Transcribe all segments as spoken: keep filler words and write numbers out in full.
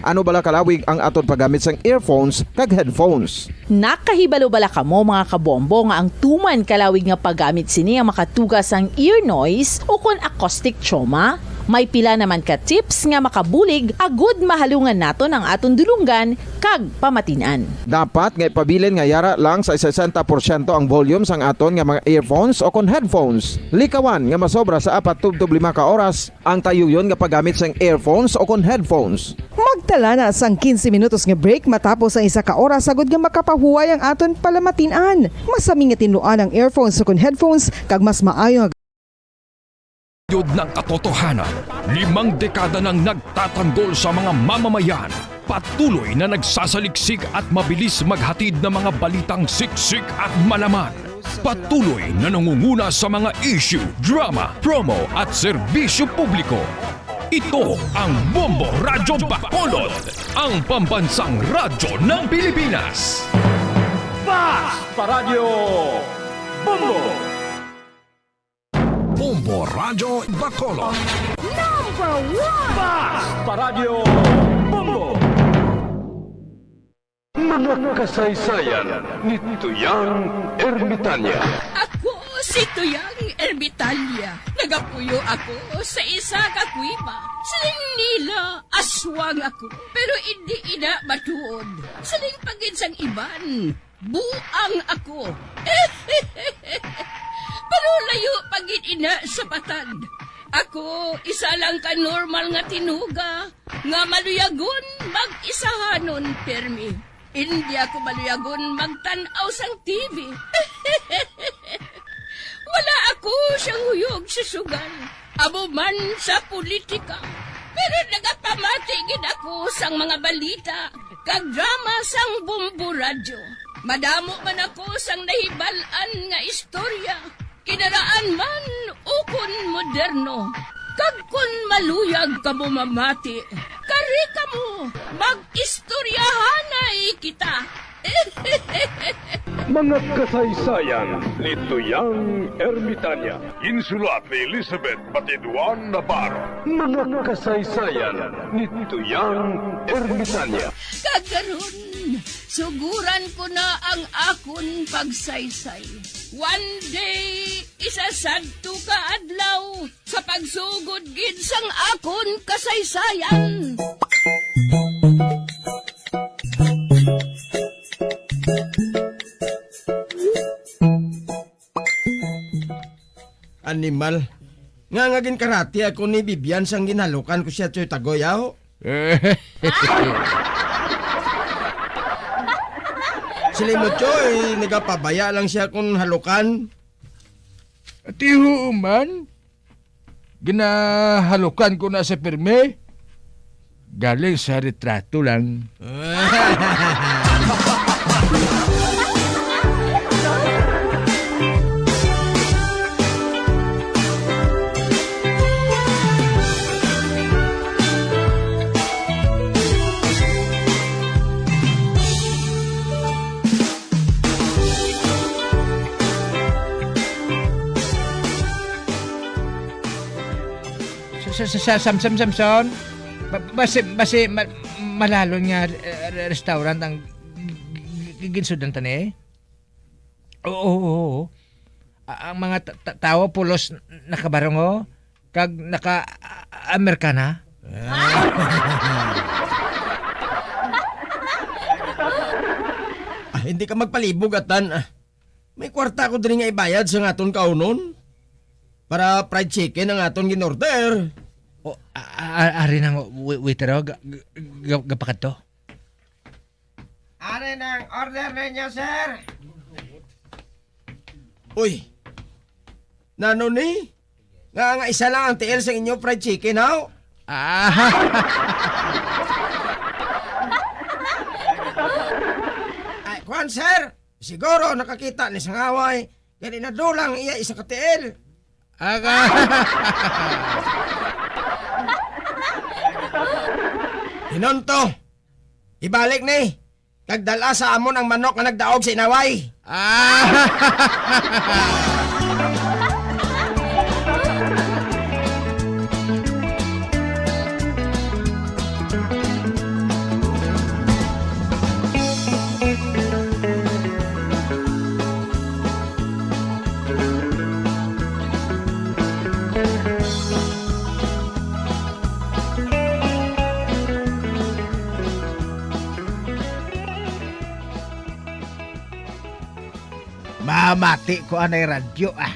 Ano bala kalawig ang aton paggamit sang earphones kag headphones? Nakahibalo bala kamo, mga kabombo, nga ang tuman kalawig nga paggamit sini ang makatuga sang ear noise o kon acoustic trauma? May pila naman ka tips nga makabulig agud mahalungan naton ang aton dulonggan kag pamatin-an. Dapat nga ipabilin nga yara lang sa sesenta porsyento ang volume sang aton nga mga earphones o kon headphones. Likawan nga masobra sa apat tubtob lima ka oras ang tayuyon nga paggamit sang earphones o kon headphones. Magtala na sang quince minutos nga break matapos ang isa ka oras, agud nga makapahuway ang aton palamatin-an. Masami nga tinluan ang earphones o kon headphones, kag mas maayo nga Yod ng katotohanan, limang dekada nang nagtatanggol sa mga mamamayan. Patuloy na nagsasaliksik at mabilis maghatid ng mga balitang siksik at malaman. Patuloy na nangunguna sa mga issue, drama, promo at serbisyo publiko. Ito ang Bombo Radyo Bacolod, ang pambansang radyo ng Pilipinas. Basta Radyo Bombo! Bombo Radyo Bacolod. Number one! Basta Radyo Bombo! Mga kasaysayan ni Tuyang Ermitanya. Ako si Tuyang Ermitanya. Nagapuyo ako sa isa ka kuweba. Siling nila, aswang ako. Pero indi ina matuod. Siling pa gid sang iban, buang ako. Pero layo pa gid ina sa patag. Ako, isa lang ka normal nga tinuga nga maluyagon mag-isahanon pirmi. Indi ako maluyagon magtan-aw sang T V. Wala ako siyang huyog sa sugal, amo man sa politika. Pero nagapamati gid ako sang mga balita kag drama sang Bombo Radyo. Madamo man ako sang nahibal-an nga istorya, kinaraan man ukon moderno. Kag kon maluyag kamo mamati, kari kamo, mag-istoryahanay kita. Mga kasaysayan ni Tuyang Ermitanya. Ginsulat ni Elizabeth Batiduan Navarro. Mga kasaysayan ni Tuyang Ermitanya. Kag karon, suguran ko na ang akon pagsaysay. One day, isa sadto ka adlaw, sa pagsugod gid sang akon kasaysayan. Animal. Nga, nga ginkarati ako ni Bibian sang ginhalukan ko siya, Choy Tagoy, aw. Siling mo, Choy, nagapabaya lang siya kung halukan. Ati, huo man. Ginahalukan ko na sa pirmi. Galing sa retrato lang. Sa, sa, sa, sa, Sam-, Sam-, Samson, ba-, basi, basi ma-, malalon nga, eh, re-, restaurant ang g-, g-, g-, ginsudlan ta ni? Oo, oo, oo. A-, ang mga ta-, ta-, tawo pulos n-, nakabarong, oh, kag naka-, a-, Amerikana. Ah, hindi ka magpalibog, Atan. Ah, may kwarta ko diri nga ibayad sa aton kaunon para fried chicken ang aton gin-order. O, a-, a-, a-, ari na nga, wai-, waiter, oh, ga-, ga-, ga-, gapakadto. Ari na ang order ninyo, sir. Uy, nano ni? Nga, nga isa lang ang tiil sa inyo fried chicken, haw? Ah. Ay, kuwan, sir. Siguro nakakita ni sang away. Gani nadulang iya isa ka tiil. Aga. Hinunto. Ibalik ni. Kag dala sa amon ang manok nga nagdaog sa inaway. Ah! Amati ko anay radyo, ah.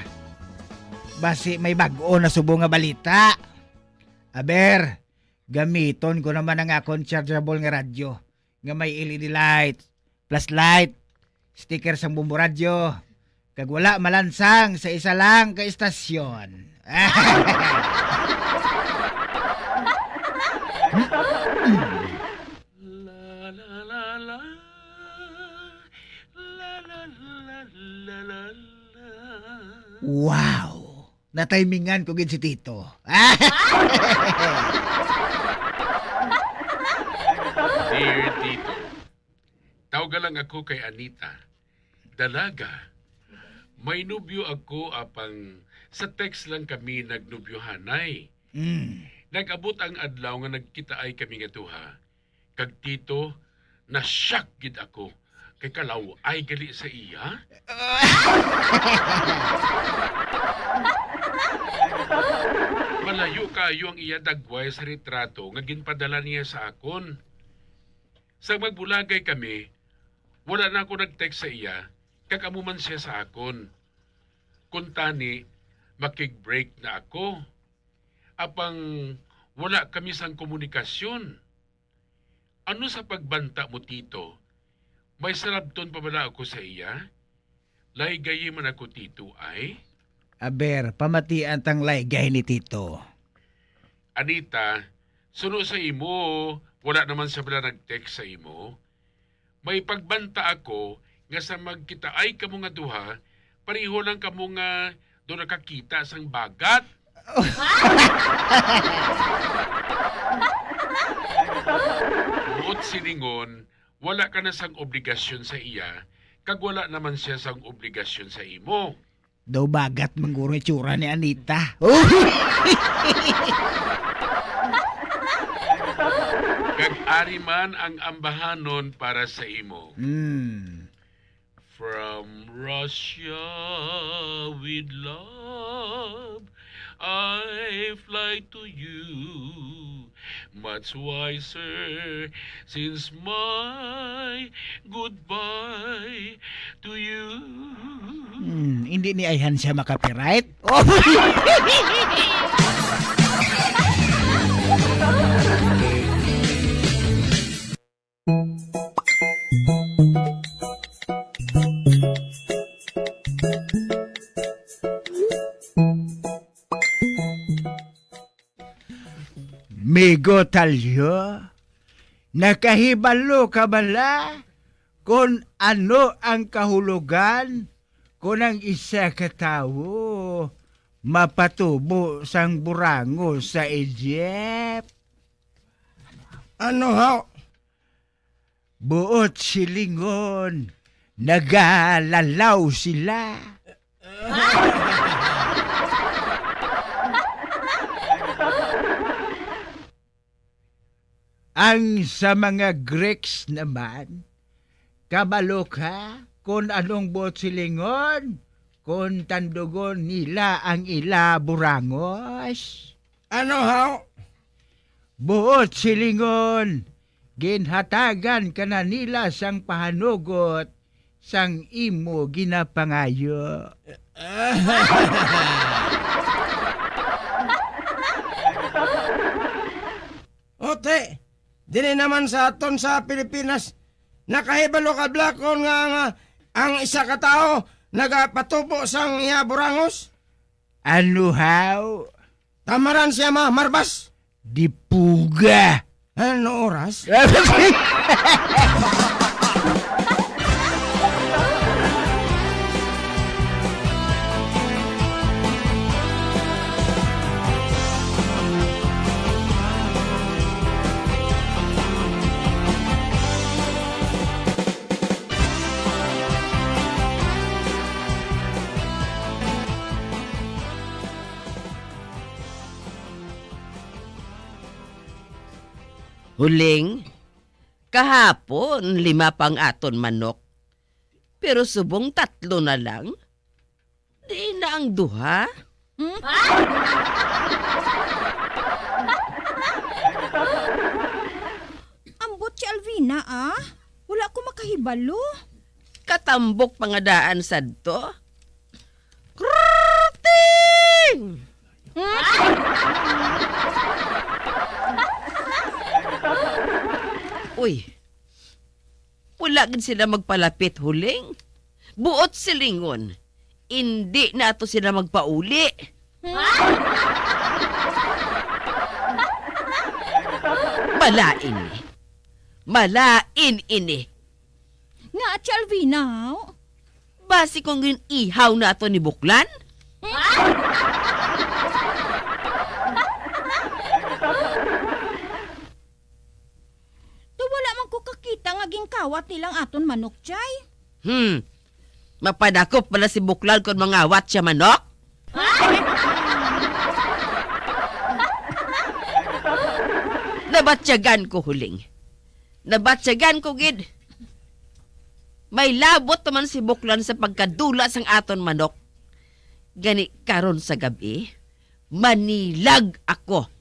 Basi may bag-o na subong nga balita. Aber, gamiton ko naman ang akon chargeable nga radyo nga may L E D light, flashlight, sticker sang Bombo Radyo, kag wala malansang sa isa lang ka istasyon. La, la, la, la. La, la, la, la, la, la. Wow! Natimingan ko gid si Tito. Dear Tito, tawga lang ako kay Anita. Dalaga. May nobyo ako, apang sa text lang kami nagnobyohanay. Mm. Nag-abot ang adlaw nga nagkitaay kami nga duha. Kag Tito, na-shock gid ako kay kalaw-ay gali sa iya. Malayo kaayo ang iya dagway sa retrato nga ginpadala niya sa akon. Sa magbulagay kami, wala na ako nag-text sa iya, kag amo man siya sa akon. Kuntani, makig-break na ako. Apang wala kami sang komunikasyon. Ano sa pagbanta mo, Tito? May sarabton pa bala ako sa iya? Laygayi man ako, Tito, ay? Aber, pamatian tang laygay ni Tito. Anita, suno sa imo, wala naman siya bala nag-text sa imo? May pagbanta ako nga sa magkitaay kamo nga duha, pareho lang kamo nga do nakakita sang bagat. Buot silingon, wala ka na sang obligasyon sa iya, kag wala naman siya sang obligasyon sa imo. Daw bagat man guro itsura ni Anita. Kag ari man ang ambahanon para sa imo. Hmm. From Russia with love, I fly to you. Much wiser since my goodbye to you. Hmm, hindi ni ayhan siya makapiright. Oh. Migo Talyo, nakahibalo ka bala kon ano ang kahulogan kon ang isa ka tawo mapatubo sang burangos sa Egypt? Ano haw? Buot silingon, nagalalaw sila. Ang sa mga Greeks naman, kabalo ka kon anong buot silingon kon tandugon nila ang ila burangos? Ano haw? Buot silingon, ginhatagan ka na nila sang pahanugot sang imo ginapangayo. Ote, dili naman sa aton sa Pilipinas, nakahibalo ka bala kon nga, nga ang isa ka tawo nagapatubo sang iya burangos? Ano haw? Tamaran siya, ma, marbas. Dipuga. Ano oras? Huling, kahapon, lima pang aton manok. Pero subong tatlo na lang. Di na ang duha? Hmm? Ambot si Alvina, ah. Wala ko makahibalo. Katambok pa nga daan sadto. Uy, wala gid sila magpalapit, Huling. Buot silingon, indi na ato sila magpauli. Malain ni. Malain ini. Nga, Ate Alvina? Basi kung gin-ihaw na ato ni Buklan? Daw wala man ko kakita nga ginkawat nilang aton manok, Chay. Hmm. Mapadakop pala si Buklan kon mangawat siya manok? Nabatyagan ko, Huling. Nabatyagan ko gid. May labot naman si Buklan sa pagkadula sang aton manok. Gani karon sa gab-i, manilag ako.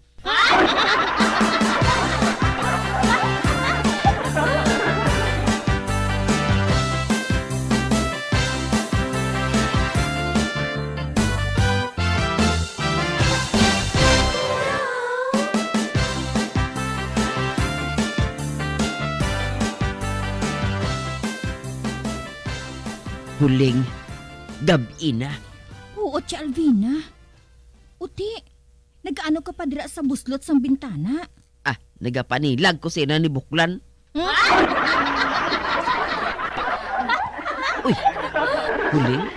Huling gab-i na. Oo, Tia Alvina. Uti, nagaano ka pa dira sa buslot sang bintana? Ah, nagapanilag ko sa ina ni Buklan. Uy, Huling,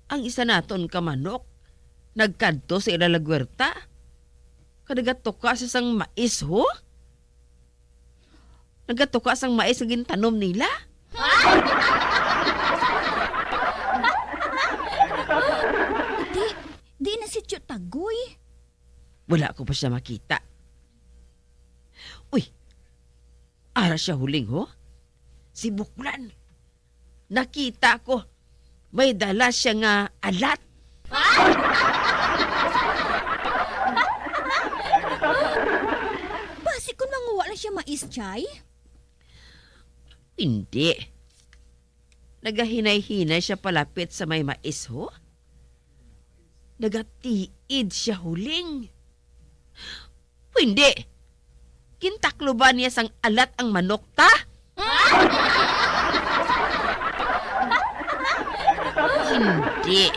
ang isa naton ka manok nagkadto sa ila lagwerta. Kadagatuka siya sang mais, ho? Nagatuka sang mais nga gintanom nila? Di, di na si Tio Tagoy. Wala ko pa siya makita. Uy, ara siya, Huling, ho? Si Buklan. Nakita ko. May dala siya nga alat. Basi kung manguha lang siya mais, Chay? Hindi. Nagahinay-hinay siya palapit sa may mais, ho? Nagatiid siya, Huling. Hindi. Gintakloban niya sang alat ang manok, ta? Hindi.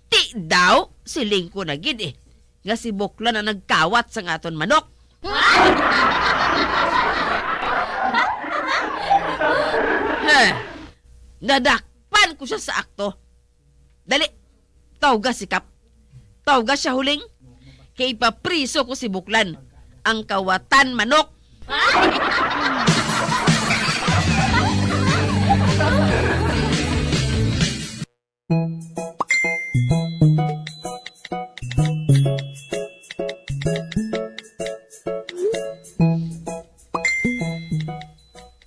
Ti daw, siling ko na gid, eh, nga si Buklan ang nagkawat sang aton manok. Ha? Nadakpan ko siya sa akto. Dali, tawga si Kap. Tawga siya, Huling. Kay ipapriso ko si Buklan, ang kawatan manok.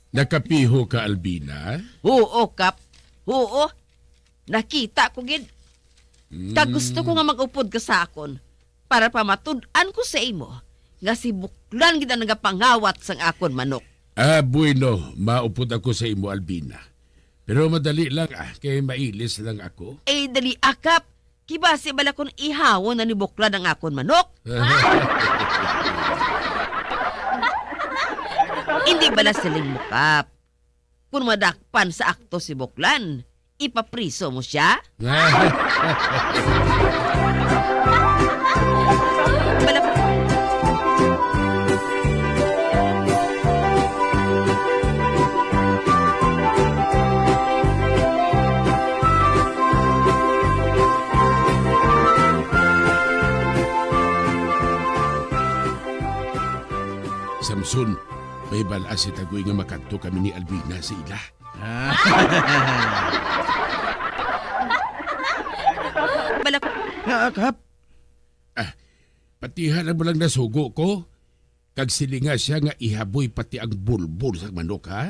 Nakapiho ka, Albina? Oo, Kap. Oo. Nakita ko gid. Kag gusto ko nga mag-upod ka sa akon para pamatud-an ko sa imo nga si Buklan gid ang nagapangawat sang akon manok. Ah, bueno, maupod ako sa imo, Albina. Pero madali lang, ah, kay mailis lang ako. Eh, dali, Kap. Kibasi bala kon ihawon na ni Buklan ang akon manok? Hindi bala siling mo, Kap. Kung madakpan sa akto si Buklan, ipapriso mo siya? Bala- Samson, may bala si Tagoy nga makadto kami ni Albina sa ila. Ah. Balak- Nga, Kap? Ah, patihan ang balang nasugo ko. Kag silinga siya nga ihaboy pati ang bulbol sa manok, ha?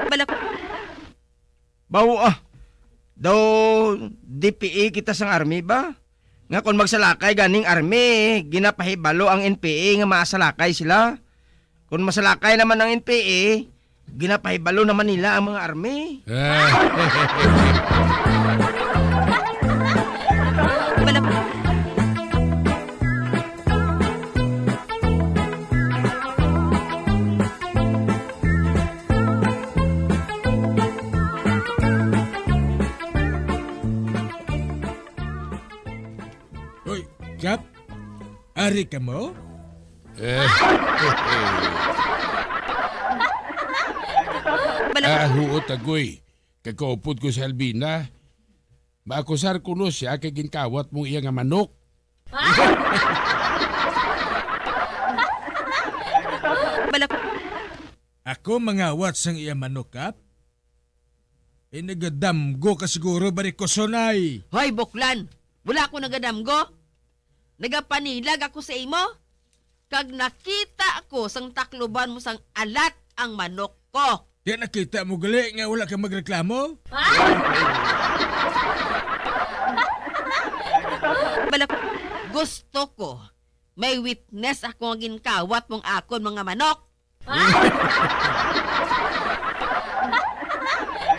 Balak- Bawo, ah. Daw D P A kita sang army ba? Nga kon magsalakay ganing army, ginapahibalo ang N P A nga masalakay sila. Kon masalakay naman ang N P A, Ginapahibalo naman nila ang mga army. Ah. Balak- Hoy, Kap, ari ka mo? Eh. Balak- Ah, huot, Tagoy. Kagkaupod ko si Albina. Maakusar kuno siya kay ginkawat mong iya nga manok. Balak- Ako mangawat sang iya manok, Kap? Eh, nagadamgo ka siguro, barikoson ay. Hoy, Buklan! Wala ako nagadamgo. Nagapanilag ako sa imo, kag nakita ako sang takluban mo sang alat ang manok ko. Kaya nakita mo gali nga wala ka magreklamo? Balak-, gusto ko may witness ako nga ginkawat mong akon mga manok.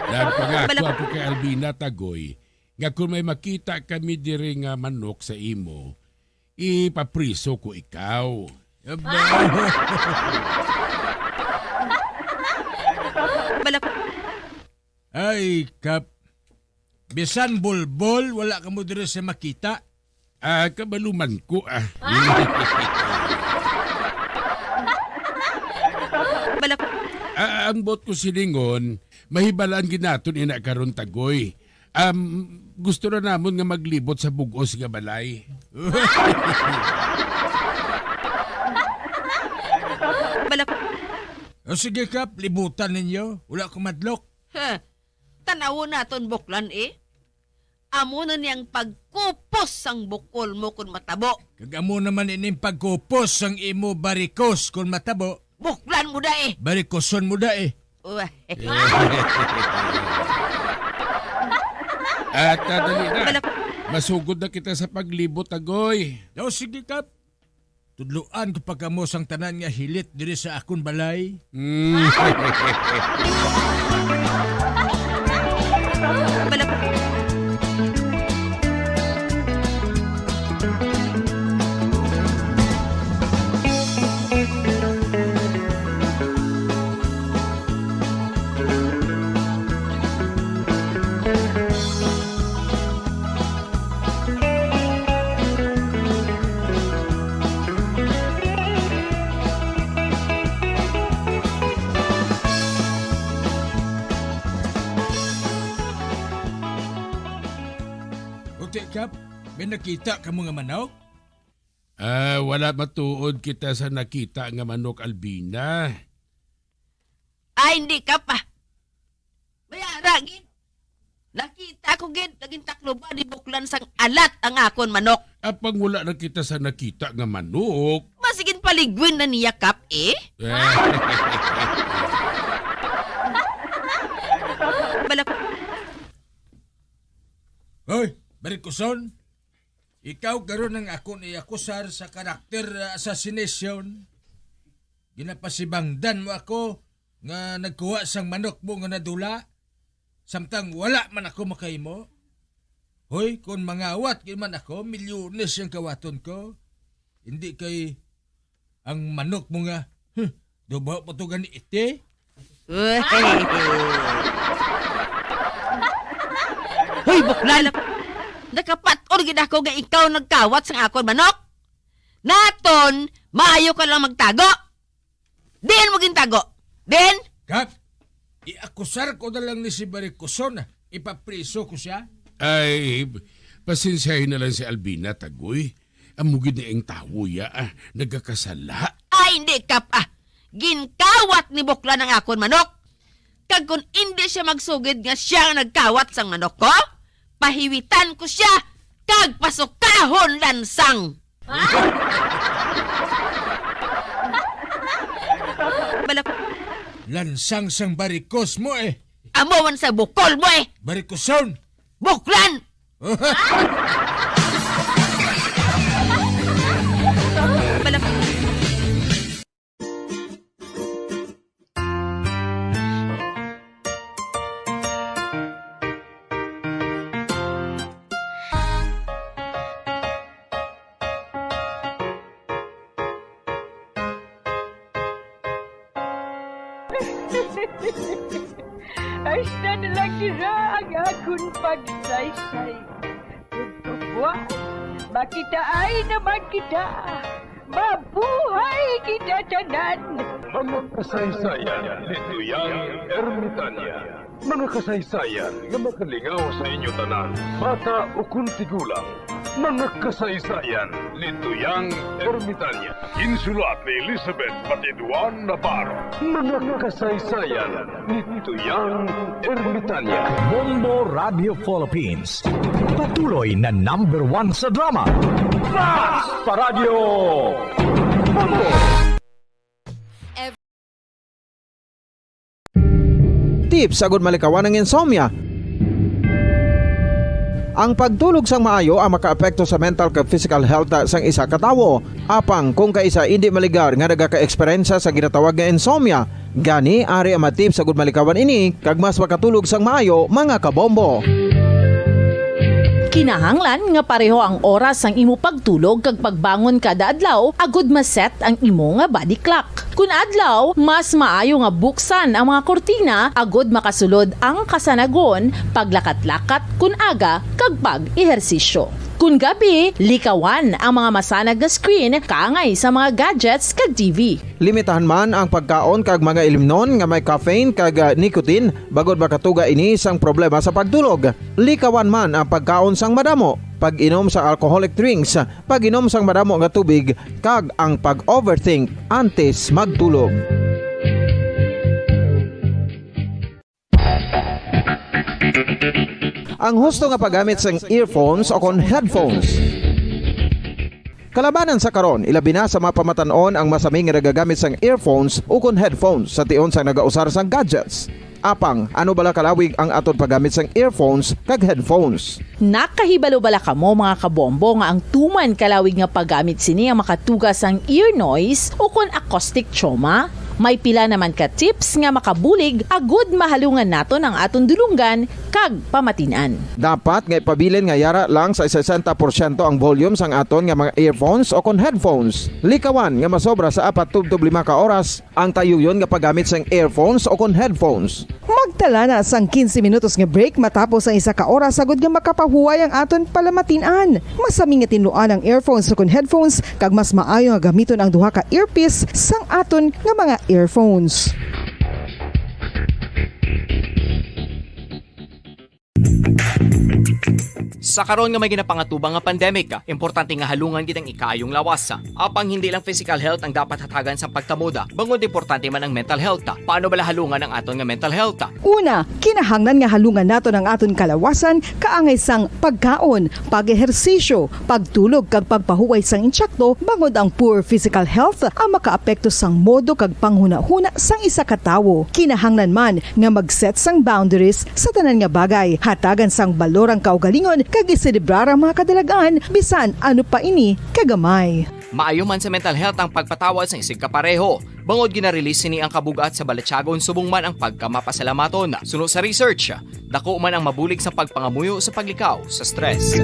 Nagpangako Bala- ako kay Albina, Tagoy, nga kung may makita kami diri nga manok sa imo, ipapriso ko ikaw. Aba. Balak- Ay, Kap. Bisan bulbol, wala ka mo diri sa makita. Ah, kabalo man ko, ah. Balak- Ah, ang buot ko silingon, mahibalaan gid naton ina karon, Tagoy. Um, gusto na namon nga maglibot sa bug-os nga balay. Balak- O sige, Kap, libutan ninyo. Wala ko madlok. Ha, tanawon naton, Buklan, eh. Amo na niyang pagkupos sang bukol mo kon matabo. Kag amo naman ining pagkupos sang imo barikos kon matabo. Buklan mo da, eh. Barikoson mo da, eh. Uy. At, ah, dali na. Balak- Masugod na kita sa paglibot, Tagoy. O, sige, Kap. Tudloan ko pa kamo sang tanan nga hilit diri sa akon balay. Mm. Balak- Puti, Kap, may nakita ka mo nga manok? Ah, wala matuod kita sa nakita nga manok, Albina. Ay, hindi, Kap, ah. May ara gid. Nakita ko gid, naging takloban ni Buklan sang alat ang akon manok. Apang wala na kita sa nakita nga manok. Masigin paligwin na niya, Kap, eh. Balak- Hoy, Barikoson. Ikaw karon ang akon iakusar sa character assassination. Ginapasibangdan mo ako nga nagkuha sang manok mo nga nadula, samtang wala man ako makahimo. Hoy, kon mangawat gid man ako, milyones ang kawaton ko. Hindi kay ang manok mo nga, huh, dubaw pa to gani iti. Uy. Hoy, Buklan! Nakapat-on gid ako nga ikaw nagkawat sang akon manok. Naton, maayo ka lang magtago. Diin mo gintago? Diin? Kap, iakusar ko na lang ni si Barikoson, ah. Ipapriso ko siya. Ay, pasensyahin na lang si Albina, Tagoy. Amo gid na ang tawo, ya, ah, nagakasala. Ay, hindi, Kap, ah. Ginkawat ni Buklan ang akon manok. Kag kung indi siya magsugid nga siya ang nagkawat sang manok ko, pahiwitan ko siya kag pasukahon lansang. Balak- Lansang sang barikos mo, eh. Amo man sa bukol mo, eh. Barikoson. Buklan! Balak- Hasta na lang dira ang akon pagsaysay. Buwas, makitaay naman kita. Mabuhay kita tanan! Mga kasaysayan ni Tuyang Ermitanya. Mga kasaysayan nga makalingaw sa inyo tanan, bata ukon tigulang. Mga kasaysayan ni Tuyang Ermitanya. Insulat ni Elizabeth Patiduan Navarro. Mga kasaysayan ni Tuyang Ermitanya. Bombo Radio Philippines. Patuloy na number one sa drama. Fast pa Radyo Bombo! Tips agud malikawan ang insomnia. Ang pagtulog sang maayo ang makaapekto sa mental kag physical health sang isa ka tawo. Apang kung kaisa indi maligar nga nagaka-eksperyensya sa ginatawag nga insomnia, gani ari ang mga tips agud malikawan ini kag mas makatulog sang maayo, mga kabombo. Kinahanglan nga pareho ang oras sang imo pagtulog kag pagbangon kada adlaw agud ma-set ang imo nga body clock. Kun adlaw, mas maayo nga buksan ang mga kurtina agud makasulod ang kasanagon, paglakat-lakat kun aga, kag pag-ehersisyo. Kun gabi, likawan ang mga masanag nga screen kaangay sa mga gadgets kag T V. Limitahan man ang pagkaon kag mga ilimnon nga may caffeine kag, ah, nicotine, bangod makatuga ini sang problema sa pagtulog. Likawan man ang pagkaon sang madamo, pag-inom sa alcoholic drinks, pag-inom sang madamo nga tubig, kag ang pag-overthink antes magtulog. Ang husto nga paggamit sang earphones o kon headphones. Kalabanan sa karon, ilabi na sa mga pamatan-on ang masami nga nagagamit sang earphones o kon headphones sa tion sang nagausar sang gadgets. Apang, ano bala kalawig ang aton paggamit sang earphones kag headphones? Nakahibalo bala kamo, mga kabombo, nga ang tuman kalawig nga paggamit sini ang makatuga sang ear noise o kon acoustic trauma? May pila naman ka tips nga makabulig agud mahalungan naton ang aton dulonggan kag pamatin-an. Dapat nga ipabilin nga yara lang sa sesenta porsyento ang volume sang aton nga mga earphones o kon headphones. Likawan nga masobra sa apat tubtob lima ka oras ang tayuyon nga paggamit sang earphones o kon headphones. Magtala na sang quince minutos nga break matapos ang isa ka oras, agud nga makapahuway ang aton palamatin-an. Masami nga tinluan ang earphones o kon headphones, kag mas maayo nga gamiton ang duha ka earpiece sang aton nga mga earphones. Sa karon nga may ginapangatubang nga pandemic, importante nga halungan gid ang ikaayong lawas. Apang hindi lang physical health ang dapat hatagan sang pagtamod, bangod importante man ang mental health. Paano bala halungan ang aton nga mental health? Una, kinahanglan nga halungan naton ang aton kalawasan kaangay sang pagkaon, pag-ehersisyo, pagtulog kag pagpahuway sang intsakto, bangod ang poor physical health ang makaapekto sang modo kag panghunahuna sang isa ka tawo. Kinahanglan man nga mag-set sang boundaries sa tanan nga bagay. Hatagan sang balor ang kaugalingon kag iselebrar ang mga kadalag-an, bisan ano pa ini kagamay. Maayo man sa mental health ang pagpatawad sang isigkapareho, bangod gina-release sini ang kabug-at sa balatyagon subong man ang pagkamapasalamaton. Suno sa research, dako man ang mabulig sa pagpangamuyo sa paglikaw sa stress.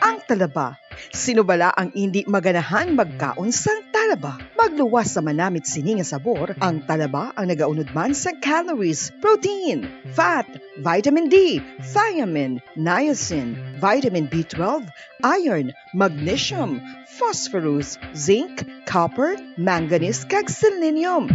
Ang talaba. Sino bala ang indi maganahan magkaon sang talaba? Magluwas sa manamit sini nga sabor, ang talaba ang nagaunod man sa calories, protein, fat, vitamin D, thiamine, niacin, vitamin B twelve, iron, magnesium, phosphorus, zinc, copper, manganese, kag selenium.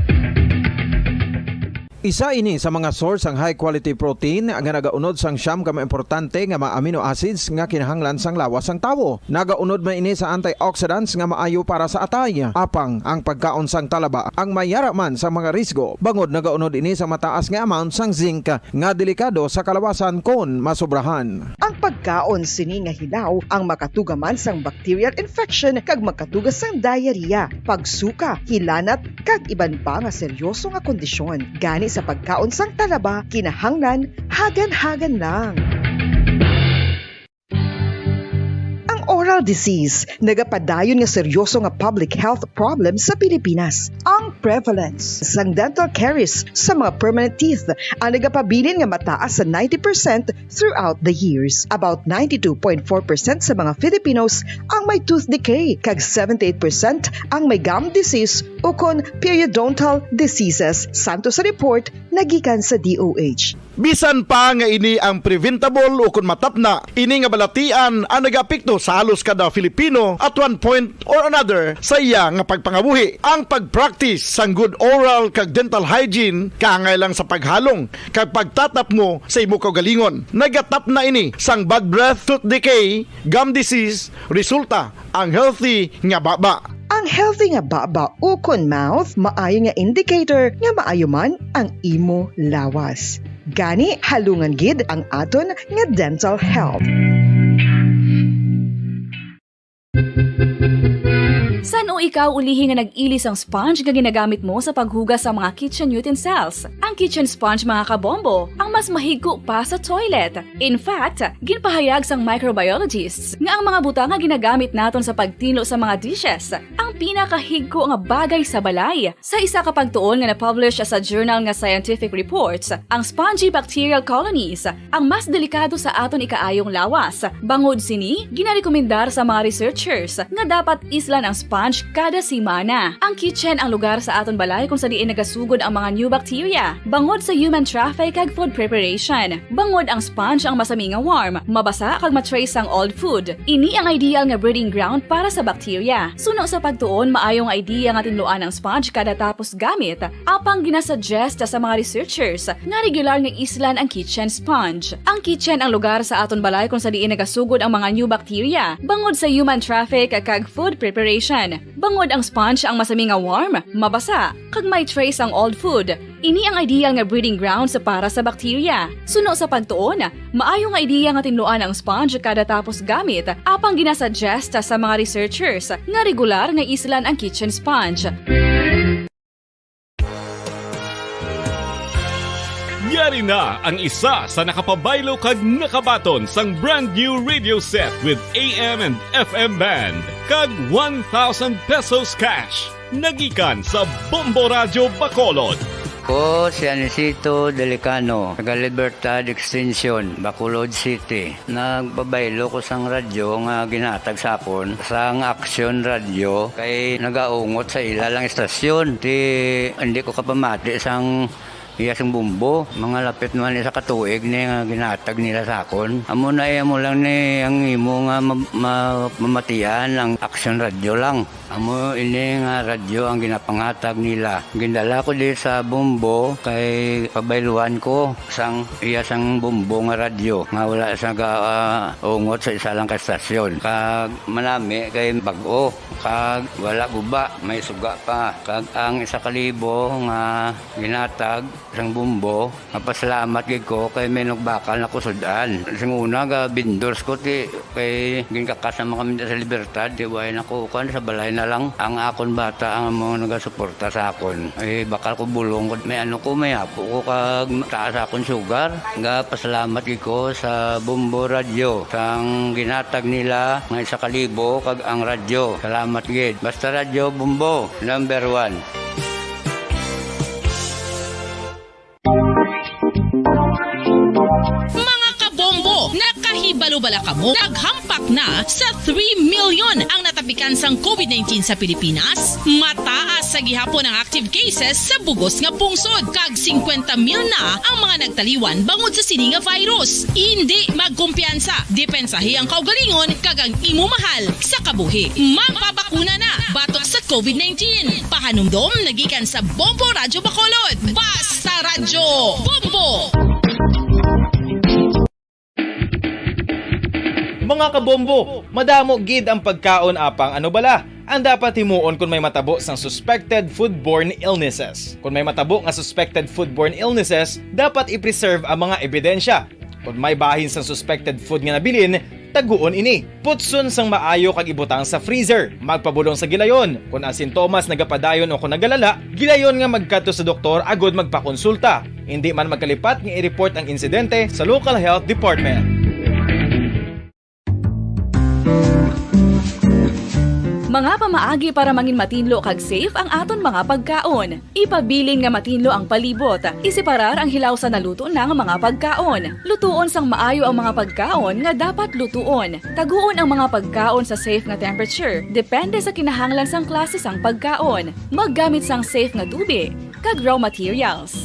Isa ini sa mga source sang high quality protein nga nagaunod sang siyam ka mga importante nga mga amino acids nga kinahanglan sang lawas sang tawo. Nagaunod man ini sa antioxidants nga maayo para sa atay. Apang ang pagkaon sang talaba ang mayara man sa mga risgo, bangod nagaunod ini sa mataas nga amount sang zinc nga delikado sa kalawasan kon masobrahan. Ang pagkaon sini nga hilaw ang makatuga man sang bacterial infection kag makatuga sang diarrhea, pagsuka, hilanat, kag iban pa nga seryoso nga kondisyon. Gani sa pagkaon sang talaba, kinahanglan hagan-hagan lang. Ang oral disease nagapadayon nga seryoso nga public health problem sa Pilipinas. Ang prevalence sang dental caries sa mga permanent teeth ang nagapabilin nga mataas sa ninety percent throughout the years. About ninety-two point four percent sa mga Filipinos ang may tooth decay, kag seventy-eight percent ang may gum disease ukon periodontal diseases, santo sa report nga gikan sa D O H. Bisan pa nga ini ang preventable ukon matapna, ini nga balatian ang nagaapekto sa halos kada Filipino at one point or another sa iya nga pagpangabuhi. Ang pag-practice sang good oral kag dental hygiene kaangay lang sa paghalong kag pagtatapngo sa imo kaugalingon. Nagatapna ini sang bad breath, tooth decay, gum disease, resulta ang healthy nga baba. Ang healthy nga baba ukon mouth maayo nga indicator nga maayo man ang imo lawas. Gani, halungan gid ang aton nga dental health. San-o ikaw ulihi nga nag-ili sang sponge nga ginagamit mo sa paghugas sa mga kitchen utensils? Ang kitchen sponge, mga kabombo, ang mas mahigko pa sa toilet. In fact, ginpahayag sang microbiologists nga ang mga butang nga ginagamit naton sa pagtinlo sa mga dishes ang pinakahigko nga bagay sa balay. Sa isa ka pagtuon nga na-publish sa journal nga Scientific Reports, ang spongy bacterial colonies ang mas delikado sa aton ikaayong lawas. Bangod sini, ginarekomendar sa mga researchers nga dapat islan ang sponge kada semana. Ang kitchen ang lugar sa aton balay kung sa diin nagasugod ang mga new bacteria, bangod sa human traffic kag food preparation. Bangod ang sponge ang masami nga warm, mabasa kag ma-trace sang old food. Ini ang ideal nga breeding ground para sa bacteria. Suno sa pagtuon, maayo nga idea nga tinluan ang sponge kada tapos gamit, apang ginasuggest sa mga researchers nga regular nga islan ang kitchen sponge. Ang kitchen ang lugar sa aton balay kung sa diin nagasugod ang mga new bacteria, bangod sa human traffic kag food preparation. Bangod ang sponge ang masami nga warm, mabasa, kag may trace ang old food. Ini ang ideal nga breeding grounds para sa bacteria. Suno sa pagtuon, maayo nga ideya nga tinluan ang sponge kada tapos gamit, apang ginasuggest sa mga researchers nga regular nga islan ang kitchen sponge. Yari na ang isa sa nakapabaylo kag nakabaton sang brand new radio set with A M and F M band kag one thousand pesos cash. Nagikan sa Bombo Radyo Bacolod. Ko si Anisito Delicano, taga Libertad Extension, Bacolod City. Nagpabaylo ko sang radyo nga ginhatag sa akon sang Action Radio kay nagaungot sa ila lang istasyon. Ti, hindi ko kapamati sang iya sing bombo. Mga lapit naman isa ka tuig ni nga ginhatag nila sa akon. Amo na, eh, amo lang ni ang imo nga ma-, ma-, mamatian ang Action Radio lang. Amo ini nga radyo ang ginapanghatag nila. Gindala ko di sa bombo kay pabayluhan ko sang iya sang bombo nga radyo nga wala sa ga-, ah, ungot sa isa lang ka estasyon. Kag manami kay bag-o, kag wala guba, may suga pa. Kag ang isa ka libo nga ginhatag sang bombo, mapasalamat gid ko kay may nagbakal na ko sud-an. Sing una, ga vendors ko, ti, kay ginkakas naman kami sa Libertad, ti, way na ko, kuwan, sa balay na lang. Ang akon bata ang mga nagasuporta sa akon. Eh, bakal ko bulong ko, may ano ko, may apo ko, kag taas akon sugar. Ga pasalamat gid ko sa Bombo Radio, sang ginhatag nila nga isa ka libo, kag ang radyo. Salamat gid. Basta Radyo Bombo, number one. Mga kabombo, nakahibalo bala kamo? Naghampak na sa three million ang natapikan sang COVID nineteen sa Pilipinas. Mataas sa gihapon ang active cases sa bugos nga pungsod, kag singkwenta mil na ang mga nagtaliwan bangod sa sini nga virus. Indi magkumpiyansa, depensahi ang kaugalingon kag ang imo mahal sa kabuhi. Magpabakuna na batok sa COVID nineteen. Pahanumdom nagikan sa Bombo Radyo Bacolod. Basta Radyo Bombo! Mga kabombo, madamo gid ang pagkaon, apang ano bala ang dapat himuon kon may matabo sang suspected foodborne illnesses? Kon may matabo nga suspected foodborne illnesses, dapat i-preserve ang mga ebidensya. Kon may bahin sang suspected food nga nabilin, taguon ini. Putson sang maayo kag ibutang sa freezer. Magpabulong sa gilayon. Kon ang sintomas nagapadayon o kon nagalala, gilayon nga magkadto sa doktor agud magpakonsulta. Indi man magkalipat nga i-report ang insidente sa local health department. Mga pamaagi para mangin matinlo kag safe ang aton mga pagkaon. Ipabilin nga matinlo ang palibot. Iseparar ang hilaw sa naluto na nga mga pagkaon. Lutuon sang maayo ang mga pagkaon nga dapat lutuon. Taguon ang mga pagkaon sa safe nga temperature, depende sa kinahanglan sang klase sang pagkaon. Maggamit sang safe nga tubi kag raw materials.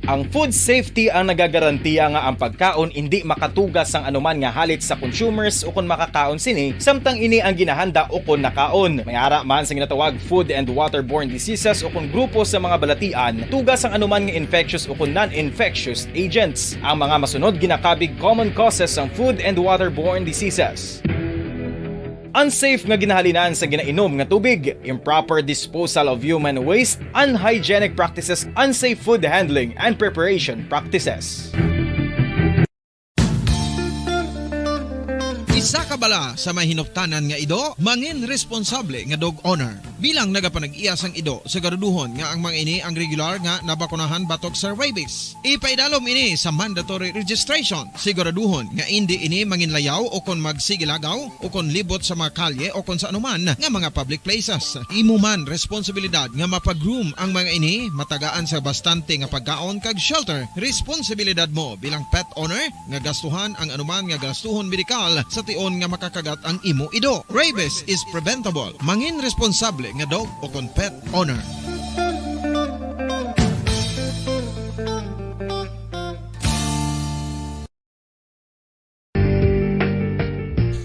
Ang food safety ang nagagarantiya nga ang pagkaon indi makatuga sang anuman nga halit sa consumers ukon makakaon sini, samtang ini ang ginahanda ukon nakaon. May ara man sa ginatawag food and waterborne diseases ukon grupo sa mga balatian, tuga sang anuman nga infectious ukon non-infectious agents. Ang mga masunod ginakabig common causes sang food and waterborne diseases. Unsafe nga ginahalinan sa ginainom nga tubig, improper disposal of human waste, unhygienic practices, unsafe food handling and preparation practices. Isa ka bala sa may hinuptanan nga ido, mangin responsable nga dog owner. Bilang nagapanag-iya sang ido, siguraduhon nga ang mga ini ang regular nga nabakunahan batok sa rabies. Ipaidalom ini sa mandatory registration. Siguraduhon nga indi ini manginlayaw o kon magsigilagaw o kon libot sa mga kalye o kon sa anuman nga mga public places. Imo man responsibilidad nga mapag-groom ang mga ini, matagaan sa bastante nga pagkaon kag shelter. Responsibilidad mo bilang pet owner nga gastuhan ang anuman nga gastuhon medikal sa tion nga makakagat ang imo ido. Rabies is preventable. Mangin responsable nga dog o kon pet owner.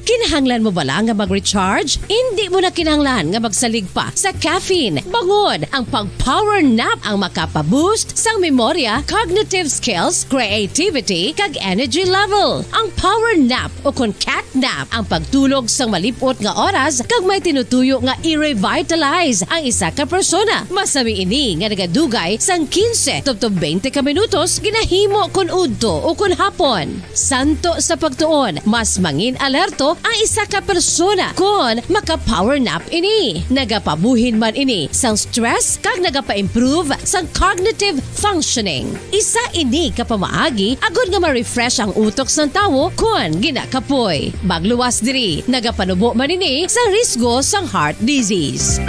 Kinahanglan mo bala nga mag-recharge? Indi mo na kinahanglan nga magsalig pa sa caffeine. Bangon! Ang pag-power nap ang makapa-boost sang memorya, cognitive skills, creativity, kag energy level. Ang power nap o kon cat nap ang pagtulog sang malip-ot nga oras kag may tinutuyo nga i-revitalize ang isa ka persona. Masami ini nga nagadugay sang quince tubtob twenty ka minutos ginahimo kon udto o kon hapon. Santo sa pagtuon, mas mangin-alerto ang isa ka persona kon maka-power nap ini. Nagapabuhin man ini sang stress kag nagapa-improve sang cognitive functioning. Isa ini ka pamaagi agod nga ma-refresh ang utok sang tawo kon ginakapoy. Magluwas diri, nagapanubo man ini sang risgo sang heart disease.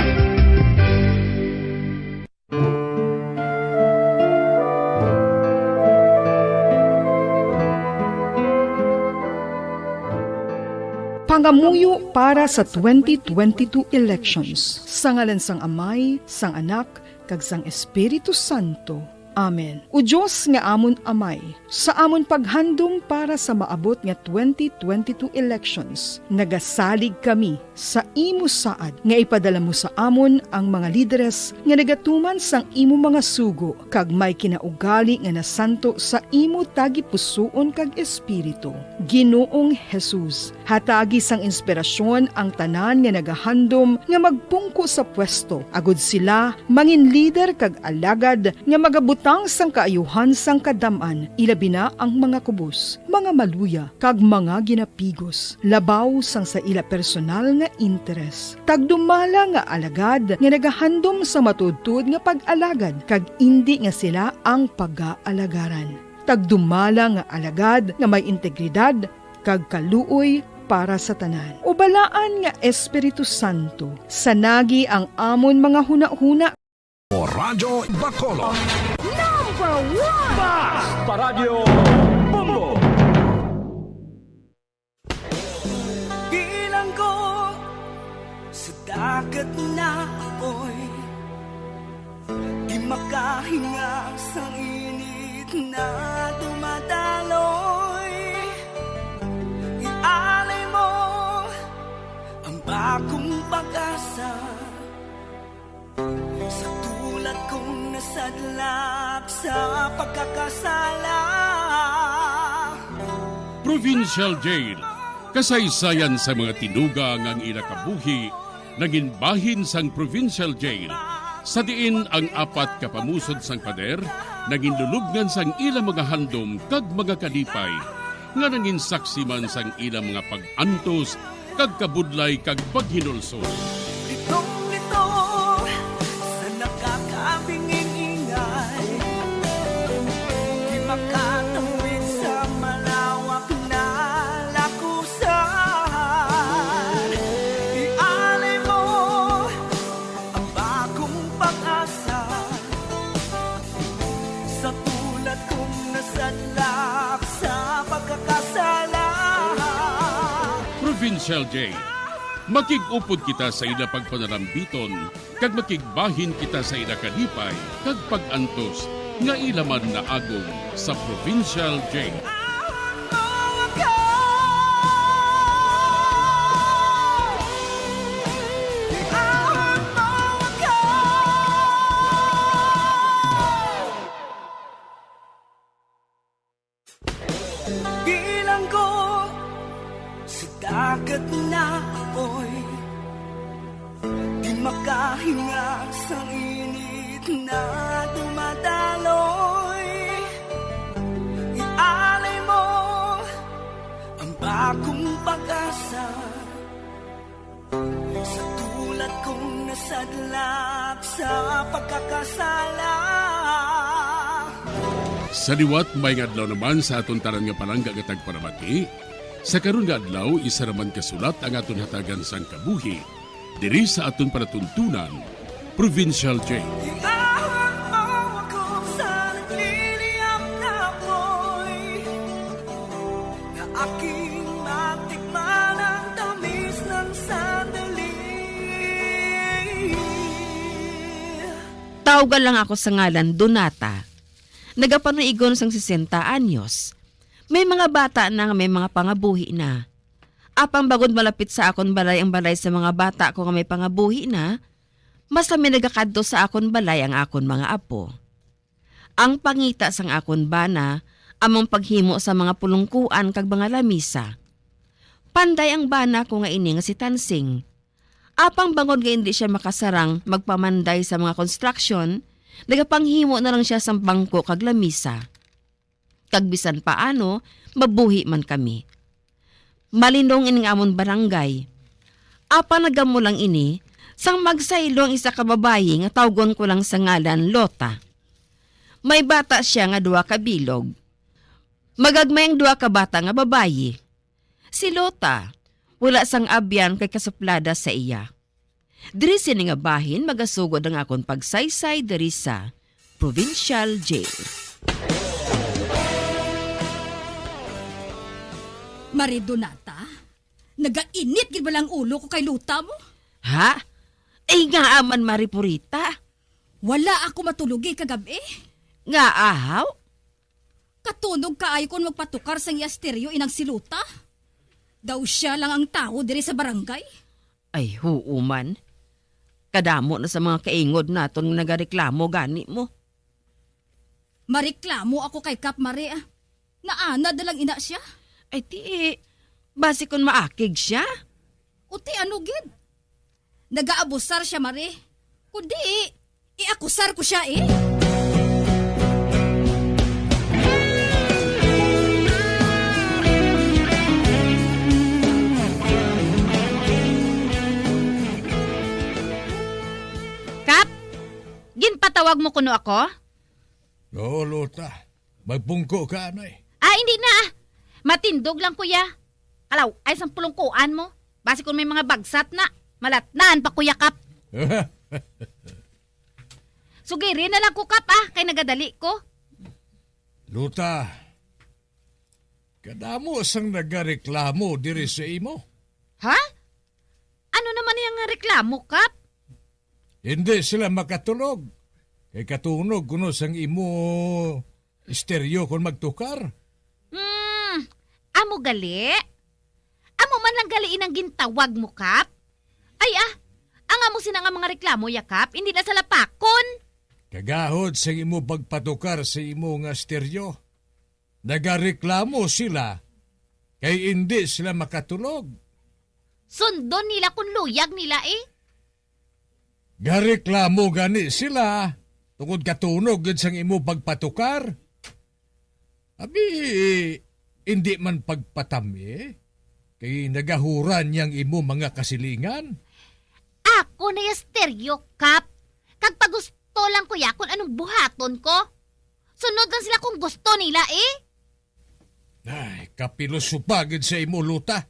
Pangamuyo para sa twenty twenty-two elections. Sa ngalan sang Amay, sang Anak, kag sang Espiritu Santo. Amen. O Dios nga amon Amay, sa amon paghandom para sa maabot nga twenty twenty-two elections, nagasalig kami sa imo saad nga ipadala mo sa amon ang mga lideres nga nagatuman sang imo mga sugo kag may kinaugali nga nasanto sa imo tagipusoon kag espiritu. Ginoong Jesus, hatagi sang inspirasyon ang tanan nga nagahandom nga magpungko sa pwesto, agod sila mangin lider kag alagad nga magabutang sang kaayuhan sang kadam-an, ilabi na ang mga kubos, mga maluya, kag mga ginapigos, labaw sang sa ila personal nga interes. Tagdumala nga alagad nga nagahandom sa matuodtuod nga pag-alagad, kag indi nga sila ang pagaalagaran. Tagdumala nga alagad nga may integridad kag kaluoy para sa tanan. O balaan nga Espiritu Santo, sanagi ang amon mga hunahuna. Radyo Bacolod. Number one! Bas! Paradyo Bombo! Bilanggo sa dagat na apoy, di makahinga sang init na dumadaloy. Ialay mo ang bagong pag-asa. Sa tulad kong nasadlak sa pagkakasala. Provincial Jail. Kasaysayan sa mga tinuga nga ang ila kabuhi nangin bahin sang Provincial Jail, sa diin ang apat ka pamusod sang pader nangin lulubngan sang ila mga handom kag mga kalipay, nga nangin saksi man sang ila mga pag-antos kag kabudlay kag paghinulsol. Litong-lito sa nakakabinging ingay, di makatawid sa malawak na Shell J. Makig-upod kita sa ila pagpanarambiton, kag makigbahin kita sa ila kalipay kag pag-antos nga ila man naagom sa Provincial J. Bilanggo sa dagat na apoy, di makahinga sang init na dumadaloy. Ialay mo ang bagong pag-asa. Sa tulad kong nasadlak sa pagkakasala. Sa liwat, maayong adlaw naman sa aton tanan nga palangga nga tagparamati. Sa karon nga adlaw, isa naman ka sulat ang aton hatagan sang kabuhi diri sa aton palatuntunan, Provincial J. Iawag mo ako sa nagliliyab na apoy. Nga aking matikman ang tamis ng sandali. Tawga lang ako sa ngalan Donata. Nagapanuigon sang sesenta anyos. May mga bata na nga may mga pangabuhi na. Apang bangod malapit sa akon balay ang balay sa mga bata ko nga may pangabuhi na, mas kami nagakadto sa akon balay ang akon mga apo. Ang pangita sang akon bana amo ang paghimo sa mga pulungkuan kag mga lamisa. Panday ang bana ko nga ini nga si Tansing. Apang bangod nga indi sia makasarang magpamanday sa mga konstruksyon, nagapanghimo na lang sia sang bangko kag lamisa. Kag bisan paano, mabuhi man kami. Malinong ining amon barangay. Apan nagamo lang ini, sang magsaylo ang isa ka babayi nga tawgon ko lang sa ngalan Lota. May bata sia nga duha ka bilog. Magagmay ang duha ka bata nga babayi. Si Lota, wala sang abyan kay kasuplada sa iya. Diri sini nga bahin magasugod ang akon pagsaysay diri sa Provincial Jail. Mari Donata, nagainit gid bala ang ulo ko kay Lota mo. Ha? Ay, ngaa man, Mari Purita? Wala ako matulogi kagabi. Ngaa haw? Katunog kaayo kon magpatukar sang iya esteryo inang si Lota. Daw sia lang ang tawo diri sa barangay. Ay, huo man. Kadamo na sa mga kaingod naton nga nagareklamo gani mo. Mareklamo ako kay Kap, Mare, ah. Naanad na lang ina sia. Ay, ti, basi kon maakig sia. O ti, ano gid? Nagaabusar sia, Mare. Kundi, iakusar ko sia, eh. Kap, ginpatawag mo kuno ako? Oo, Lota. Magpungko ka, anay. Ah, hindi na, ah. Matindog lang, kuya. Kalaw-ay sang pulungkuan mo. Basi kung may mga bagsat na, malatnaan pa, Kuya Kap. Sugiri na lang ko, Kap, ah, kay nagadali ko. Lota, kadamo sang nagareklamo diri sa imo. Ha? Ano naman iya nga reklamo, Kap? Hindi sila makatulog. Kay katunog kuno sang imo esteryo kon magtukar. Hmm, amo gali? Amo man lang gali inang gintawag mo, Kap? Ay, ah, ang amo sina nga mga reklamo, ya, Kap, hindi na salapakon. Kagahod sang imo pagpatukar sa imo nga esteryo. Nagareklamo sila kay indi sila makatulog. Sundon nila kon luyag nila, eh. Gareklamo gani sila tungod katunog gid sang imo pagpatukar. Abi, indi man pagpatami, kay nagahuran yang imo mga kasilingan. Ako na esteryo, Kap. Kag pagusto lang ko ya kung anong buhaton ko. Sunod lang sila kung gusto nila, eh. Ay, kapilosopa gid sa imo, Luta.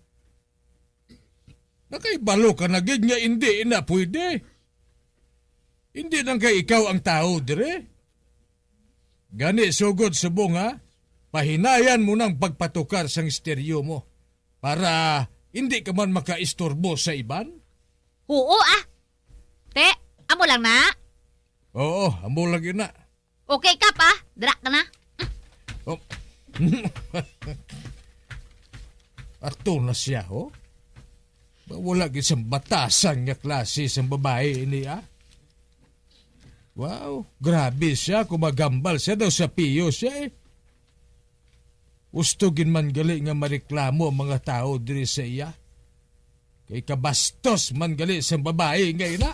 Nakaibalo ka na gid nga indi na pwede. Indi lang kay ikaw ang tawo dire. Gani, sugod subong, ha, pahinayan mo nang pagpatukar sang esteryo mo para Hindi ka man makaistorbo sa iban? Oo, ah. Te, amo lang na. Oo, amo lang yun na. Okay, Kap, ah. Dira ka na. Oh. Ato na siya, oh. Ba, wala gid sang batasan nga klase sang babae ini, ah. Wow, grabe siya kung magambal siya daw sa piyo siya, eh. Gusto gid man gali nga mareklamo ang mga tawo diri sa iya. Kay kabastos man gali sang babae nga ina.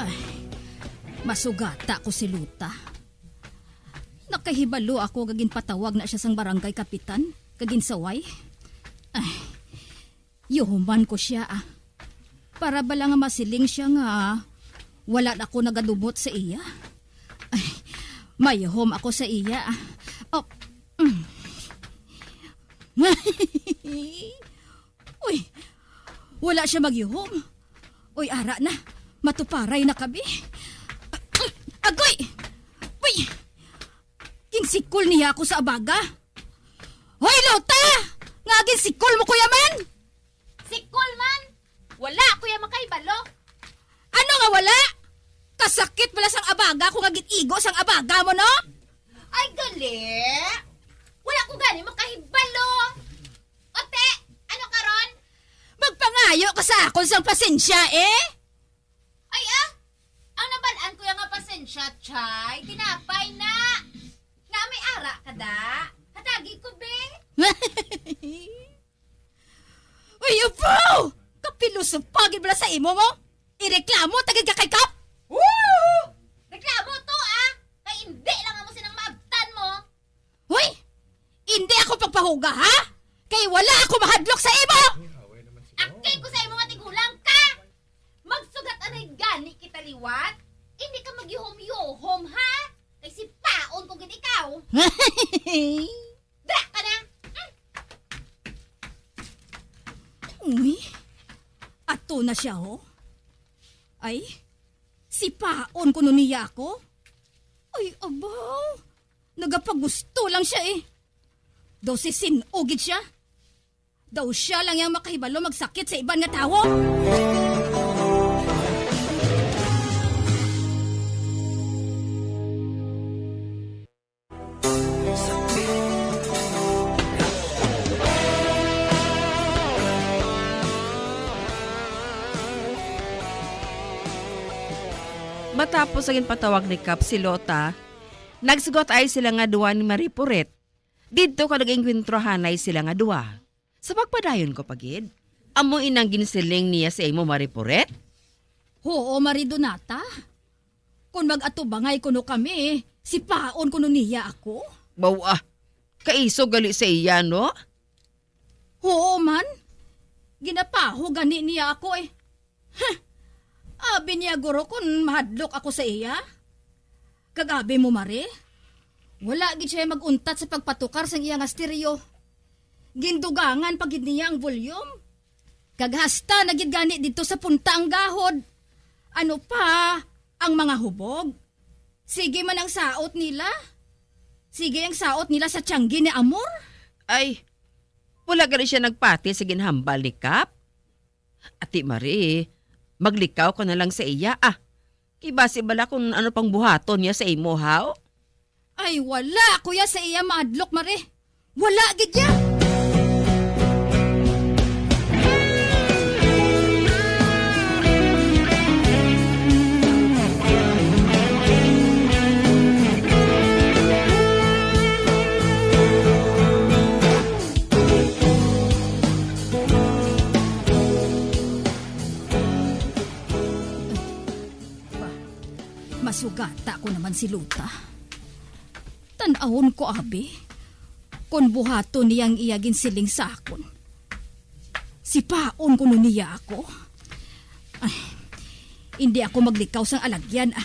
Ay, masugata ko si Luta. Nakahibalo ako nga ginpatawag na siya sang barangay kapitan, kag ginsaway. Ay, yuhuman ko sia, ah. Para bala nga masiling sia nga wala na ako nagadumot sa iya. Ay, mayuhom ako sa iya, ah. Oh, mm. Uy, wala sia magyuhom. Uy, ara na. Matuparay na kami. Agoy! Uy! Ginsikol niya ako sa abaga. Hoy, Luta! Nga ginsikol mo, Kuya Man? Sikol man? Wala, Kuya, makahibalo. Ano nga wala? Kasakit pala sang abaga ko nga gin-igo sang abaga mo, no? Ay, gali. Wala ko gani makahibalo. Ote, ano karon? Magpangayo ka sa akon sang pasensya, eh? Ay, ah! Ang nabalaan ko yung nga pasensya, chay. Tinapay na. Na may ara ka, da. Hatagi ko, be. Uy, upo! Kapiloso pa gid bala sa imo mo? Ireklamo ta gid ka kay Kap? Woo! Reklamo to, ah! Kay hindi lang amo sinang maabtan mo. Hoy! Hindi ako pagpahuga, ha? Kay wala ako mahadlok sa imo! Akil ko sa imo nga tigulang ka! Magsugat anay gani kita liwat? Hindi ka magyuhom-yuhom, ha? Kay sipaon ko gid ikaw! Dra ka na! Uy, ato na siya, oh. Ay, sipaon kuno niya ako? Ay, abaw. Nagapagusto lang siya, eh. Daw si sin-o gid siya. Daw siya lang yang makahibalo magsakit sa iban nga tawo. Matapos ang ginpatawag ni Kap si Lota, nagsugat ay sila nga duwa ni Marie Poret. Didto ka nag-engkwentrohanay sila nga duwa. Sa pagpadayon ko pa gid, amo inang ginsiling niya sa imo, Marie Poret? Huo, Marie Donata. Kon mag-atubangay kuno kami, sipaon kuno niya ako. Baw, ah, kaisog gali sa iya, no? Huo man. Ginapaho gani niya ako, eh. Huh! Abi niya guro kon mahadlok ako sa iya. Kag abi mo, Mare, wala gid siya mag-untat sa pagpatukar sang iya nga stereo. Gindugangan pa gid niya ang volume. Kag hasta na gid gani didto sa punta ang gahod. Ano pa ang mga hubog? Sige man ang saot nila. Sige ang saot nila sa tiyanggi ni Amor. Ay, wala gani siya nagpati sa ginhambal ni Kap? Ati Marie, maglikaw ka na lang sa iya, ah. Kay basi bala kung ano pang buhaton niya sa imo, haw? Ay, wala, kuya, sa iya maadlok, Marie. Wala gid niya. Ba, masugata ko naman si Luta. Tan-awon ko, abi, kon buhaton niya ang iya ginsiling sa akon. Sipaon kuno niya ako. Ay, hindi ako maglikaw sang alagyan, ah.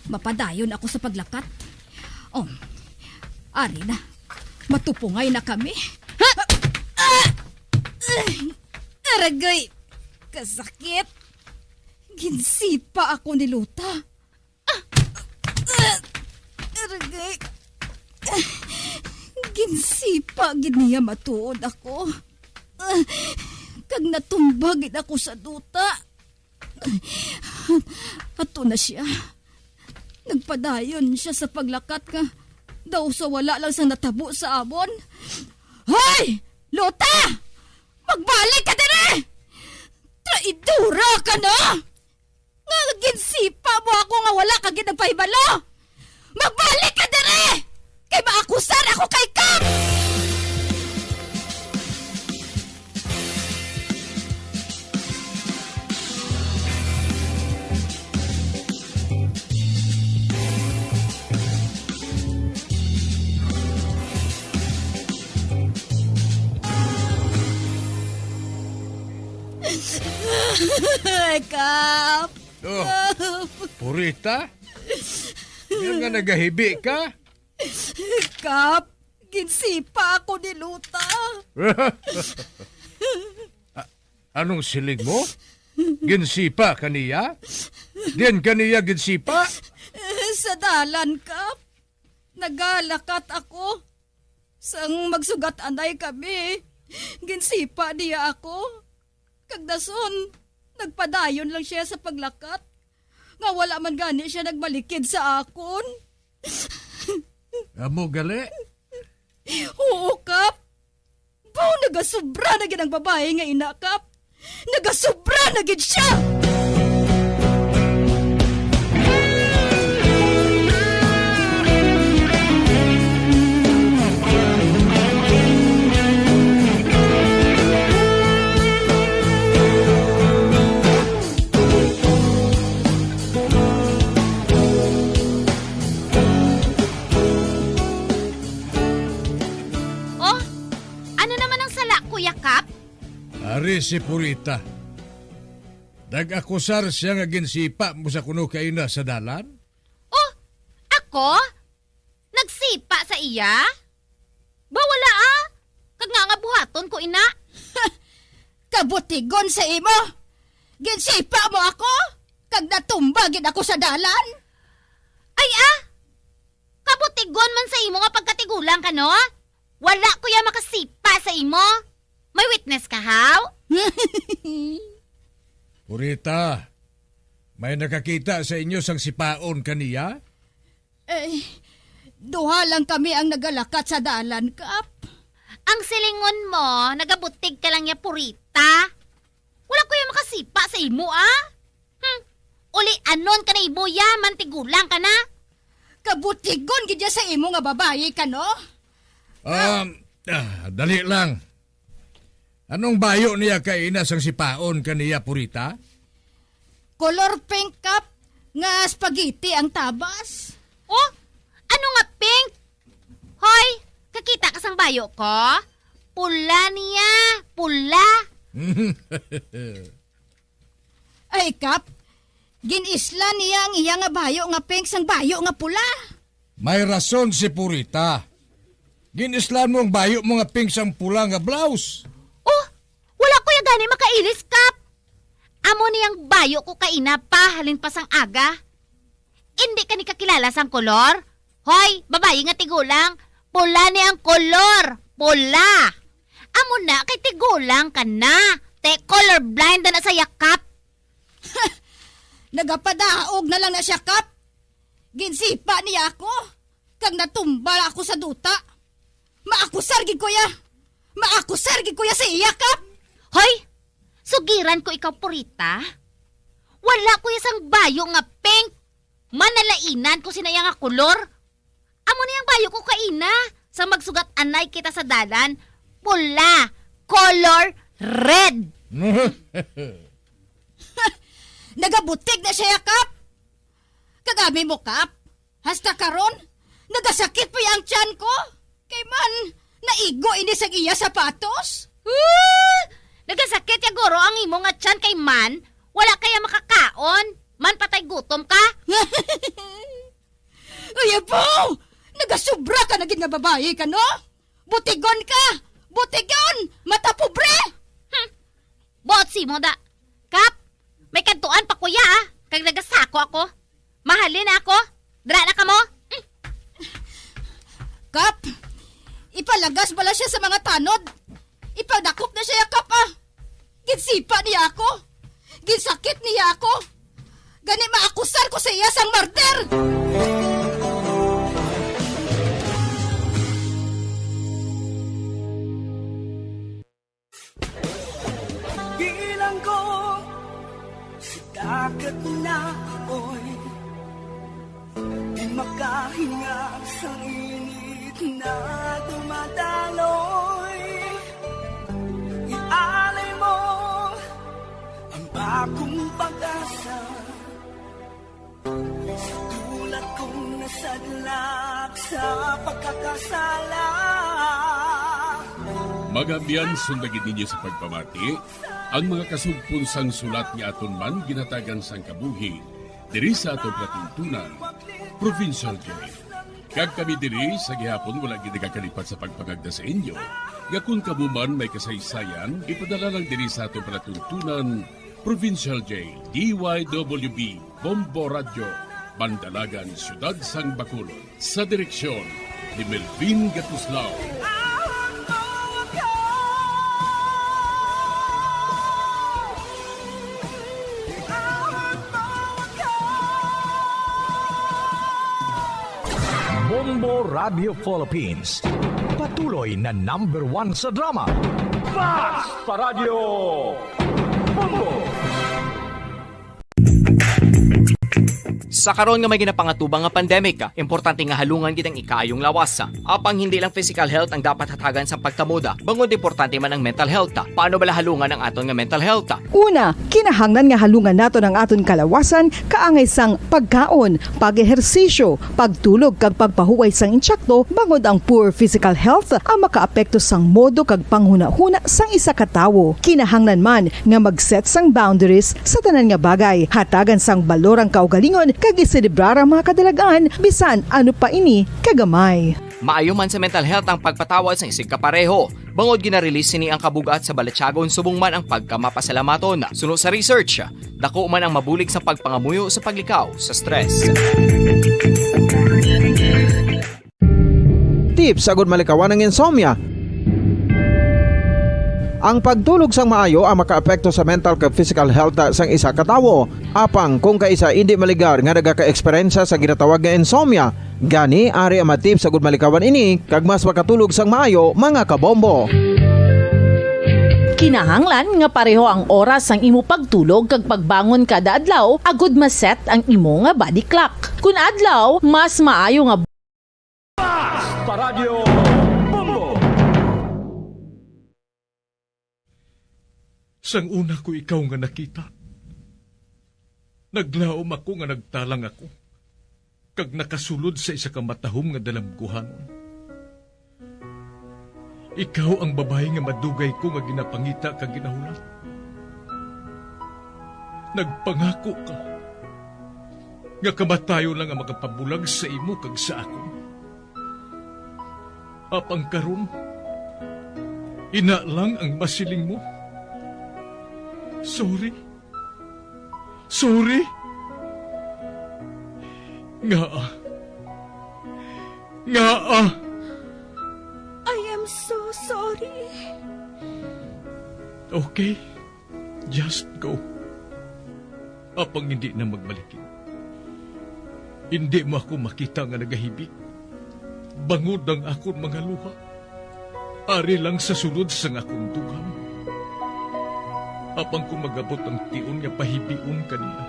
Mapadayon ako sa paglakat. Oh, ari na. Matupungay na kami. Ha? Ah! Aragay! Kasakit! Ginsipa ako ni Luta. Ah! Ah! Aragay! Ginsipa gid niya matuod ako. Ah! Kag natumba gid ako sa duta. Ato na siya. Nagpadayon siya sa paglakat nga daw sa wala lang sang natabo sa amon. Hoy! Luta! Magbalik ka diri! Traidora ka na! Nga ginsipa mo ako nga wala ka gid nagpahibalo! Magbalik ka diri! Kay maakusar ako kay Kap! Kap! Oh, Kap! Purita? Nga nga nagahibi ka? Kap, ginsipa ako ni Luta. A-, anong siling mo? Ginsipa ka niya? Diin ka niya ginsipa? Sa dalan, Kap. Nagalakat ako. Sang magsugat-anay kami, ginsipa niya ako. Kag dason, nagpadayon lang siya sa paglakat, nga wala man gani siya nagmalikid sa akon. Amo gali? Oo, Kap. Baw, nagasubra na gid ang babayi nga ina, Kap. Nagasubra na gid siya! Oh, ano naman ang sala, Kuya Kap? Ari si Purita. Nag-akusar siya nga ginsipa mo sa kuno kaina sa dalan? Oh, ako? Nagsipa sa iya? Ba, wala, ah. Kag nga nga buhaton ko ina. Kabutigon sa imo! Ginsipa mo ako, kag natumba gid ako sa dalan. Ay, ah! Kabutigon man sa imo nga pagkatigulang ka, no? Wala ko ya makasipa sa imo. May witness ka, haw? Purita, may nakakita sa inyo sang sipaon kaniya? Eh, duha lang kami ang nagalakat sa dalan, Kap. Ang silingon mo, nagabutig ka lang niya, Purita. Wala ko ya makasipa sa imo, ah. Hmm. Uli anon ka na ibuya, man tigulang ka na. Kabutigon gid ya sa imo nga babayi ka, no? Um, ah, dali lang. Anong bayo niya kaina sang sipaon kaniya, Purita? Kolor pink, Kap, nga spaghetti ang tabas. Oh, ano nga pink? Hoy, kakita ka sang bayo ko? Pula niya, pula. Ay, Kap, gin-islan niya ang iya nga bayo nga pink sang bayo nga pula. May rason si Purita. Gin-islan mo ang bayo mo nga pink sang pula nga blouse. Oh, wala ko ya gani makailis, Kap. Amo ni ang bayo ko kaina pa halin pa sang aga. Indi ka ni kakilala sang kolor? Hoy, babayi nga tigulang, pula ni ang kolor. Pula. Amo na kay tigulang ka na. Te, color blind na sa yakap. Nagapadaog na lang na siya, Kap. Ginsipa niya ako, kag natumba ako sa duta. Maakusar gid ko ya. Maakusar gid ko ya sa iya, Kap. Hoy! Sugiran ko ikaw, Purita. Wala ko ya sang bayo nga pink. Manalainan ko sina iya nga kolor. Amo ni ang bayo ko kaina. Sa magsugat anay kita sa dalan, pula, color red. Nagabutig na siya, Kap. Kagami mo, Kap. Hasta karon, nagasakit pa ang tiyan ko. Kay man, naigo ini sa iya sapatos. Ah! Nagasakit ya guro ang imo nga tiyan kay man, wala kaya makakaon. Man patay gutom ka. Ay, abaw! Nagasubra ka na gid nga babayi ka, no? Butigon ka! Butigon! Mata pobre! Hmm. Buot simo da. Kap, may kadtuan pa, kuya, ah. Kag nagasako ako. Mahalin na ako. Dra na kamo. Hmm. Kap, ipalagas bala siya sa mga tanod. Ipadakop na siya, Kap, ah. Ginsipa niya ako. Ginsakit niya ako. Gani maakusar ko sa iya sang murder. Bilang ko sa dagat na apoy, di makahinga sa init na dumadaloy. Ialay mo ang bagong pag-asa sa tulad kong nasadlak sa pagkakasala. Mga abyan, sunda gid ninyo sa pagpamati ang mga kasugpon sang sulat nga aton man ginhatagan sang kabuhi diri sa aton palatuntunan, Provincial Jail. Kag kami diri sa gihapon wala gid nagakalipat sa pagpangagda sa inyo nga kon kamo man may kasaysayan, ipadala lang diri sa aton palatuntunan, Provincial Jail, D Y W B, Bombo Radyo, Bandalagan, Siyudad sang Bacolod, sa direksyon ni Melvin Gatuslao. Bombo Radio Philippines, patuloy na number one sa drama. Basta Radyo Bombo! Sa karon nga may ginapangatubang nga pandemic, importante nga halungan gid ang ikaayong lawas. Apang hindi lang physical health ang dapat hatagan sang pagtamod, bangod importante man ang mental health. Paano bala halungan ang aton nga mental health? Una, kinahanglan nga halungan naton ang aton kalawasan kaangay sang pagkaon, pag-ehersisyo, pagtulog kag pagpahuway sang intsakto, bangod ang poor physical health ang makaapekto sang modo kag panghunahuna sang isa ka tawo. Kinahanglan man nga mag-set sang boundaries sa tanan nga bagay, hatagan sang balor ang kaugalingon kag iselebrar ang mga kadalag-an bisan ano pa ini kagamay. Maayo man sa mental health ang pagpatawad sang isigkapareho, bangod gina-release sini ang kabug-at sa balatyagon subong man ang pagkamapasalamaton. Suno sa research, dako man ang mabulig sa pagpangamuyo sa paglikaw sa stress. Tips agud malikawan ang insomnia. Ang pagtulog sang maayo ang makaapekto sa mental kag physical health sang isa ka tawo. Apang kung kaisa indi maligar nga nagaka-eksperyensya sa ginatawag nga insomnia, gani ari ang mga tips agud malikawan ini kag mas makatulog sang maayo, mga kabombo. Kinahanglan nga pareho ang oras sang imo pagtulog kag pagbangon kada adlaw agud ma-set ang imo nga body clock. Kun adlaw, mas maayo nga Paradyo Bombo! Sang una ko ikaw nga nakita, naglaom ako nga nagtalang ako, kag nakasulod sa isa ka matahom nga dalamguhanon. Ikaw ang babayi nga madugay ko nga ginapangita kag ginahulat. Nagpangako ka nga kamatayon lang ang makapabulag sa imo kag sa akon. Apang karon, ina lang ang masiling mo. Sorry. Sorry. Ngaa? Ngaa? I am so sorry. Okay. Just go. Apang hindi na magbalik. Hindi mo ako makita nga nagahibi. Bangod ang akon mga luha. Ari lang sa sulod sang akon dughan. Apang kung mag-abot ang tion nga pahibion ka niya,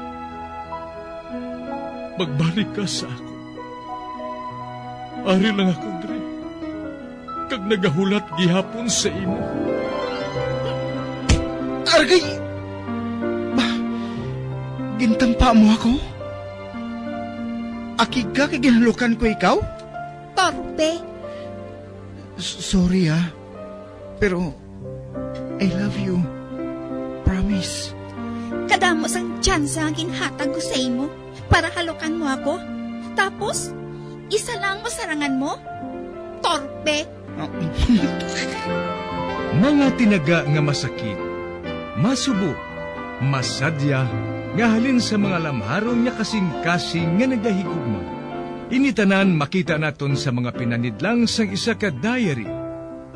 magbalik ka sa akon. Ari lang ako diri, kag nagahulat gihapon sa imo. Argay! Ba, gintampa mo ako? Akig ka kay ginhalukan ko ikaw? Torpe. S-, sorry, ah. Pero, I love you. Promise. Kadamo sang tsansa nga ginhatag ko sa imo para halukan mo ako. Tapos, Isa lang masarangan mo? Torpe! Mga tinaga nga masakit, masubo, masadya, nga halin sa mga lamharon nga kasing-kasing nga nagahigugma. Ini tanan makita naton sa mga pinanidlang sang isa ka diary.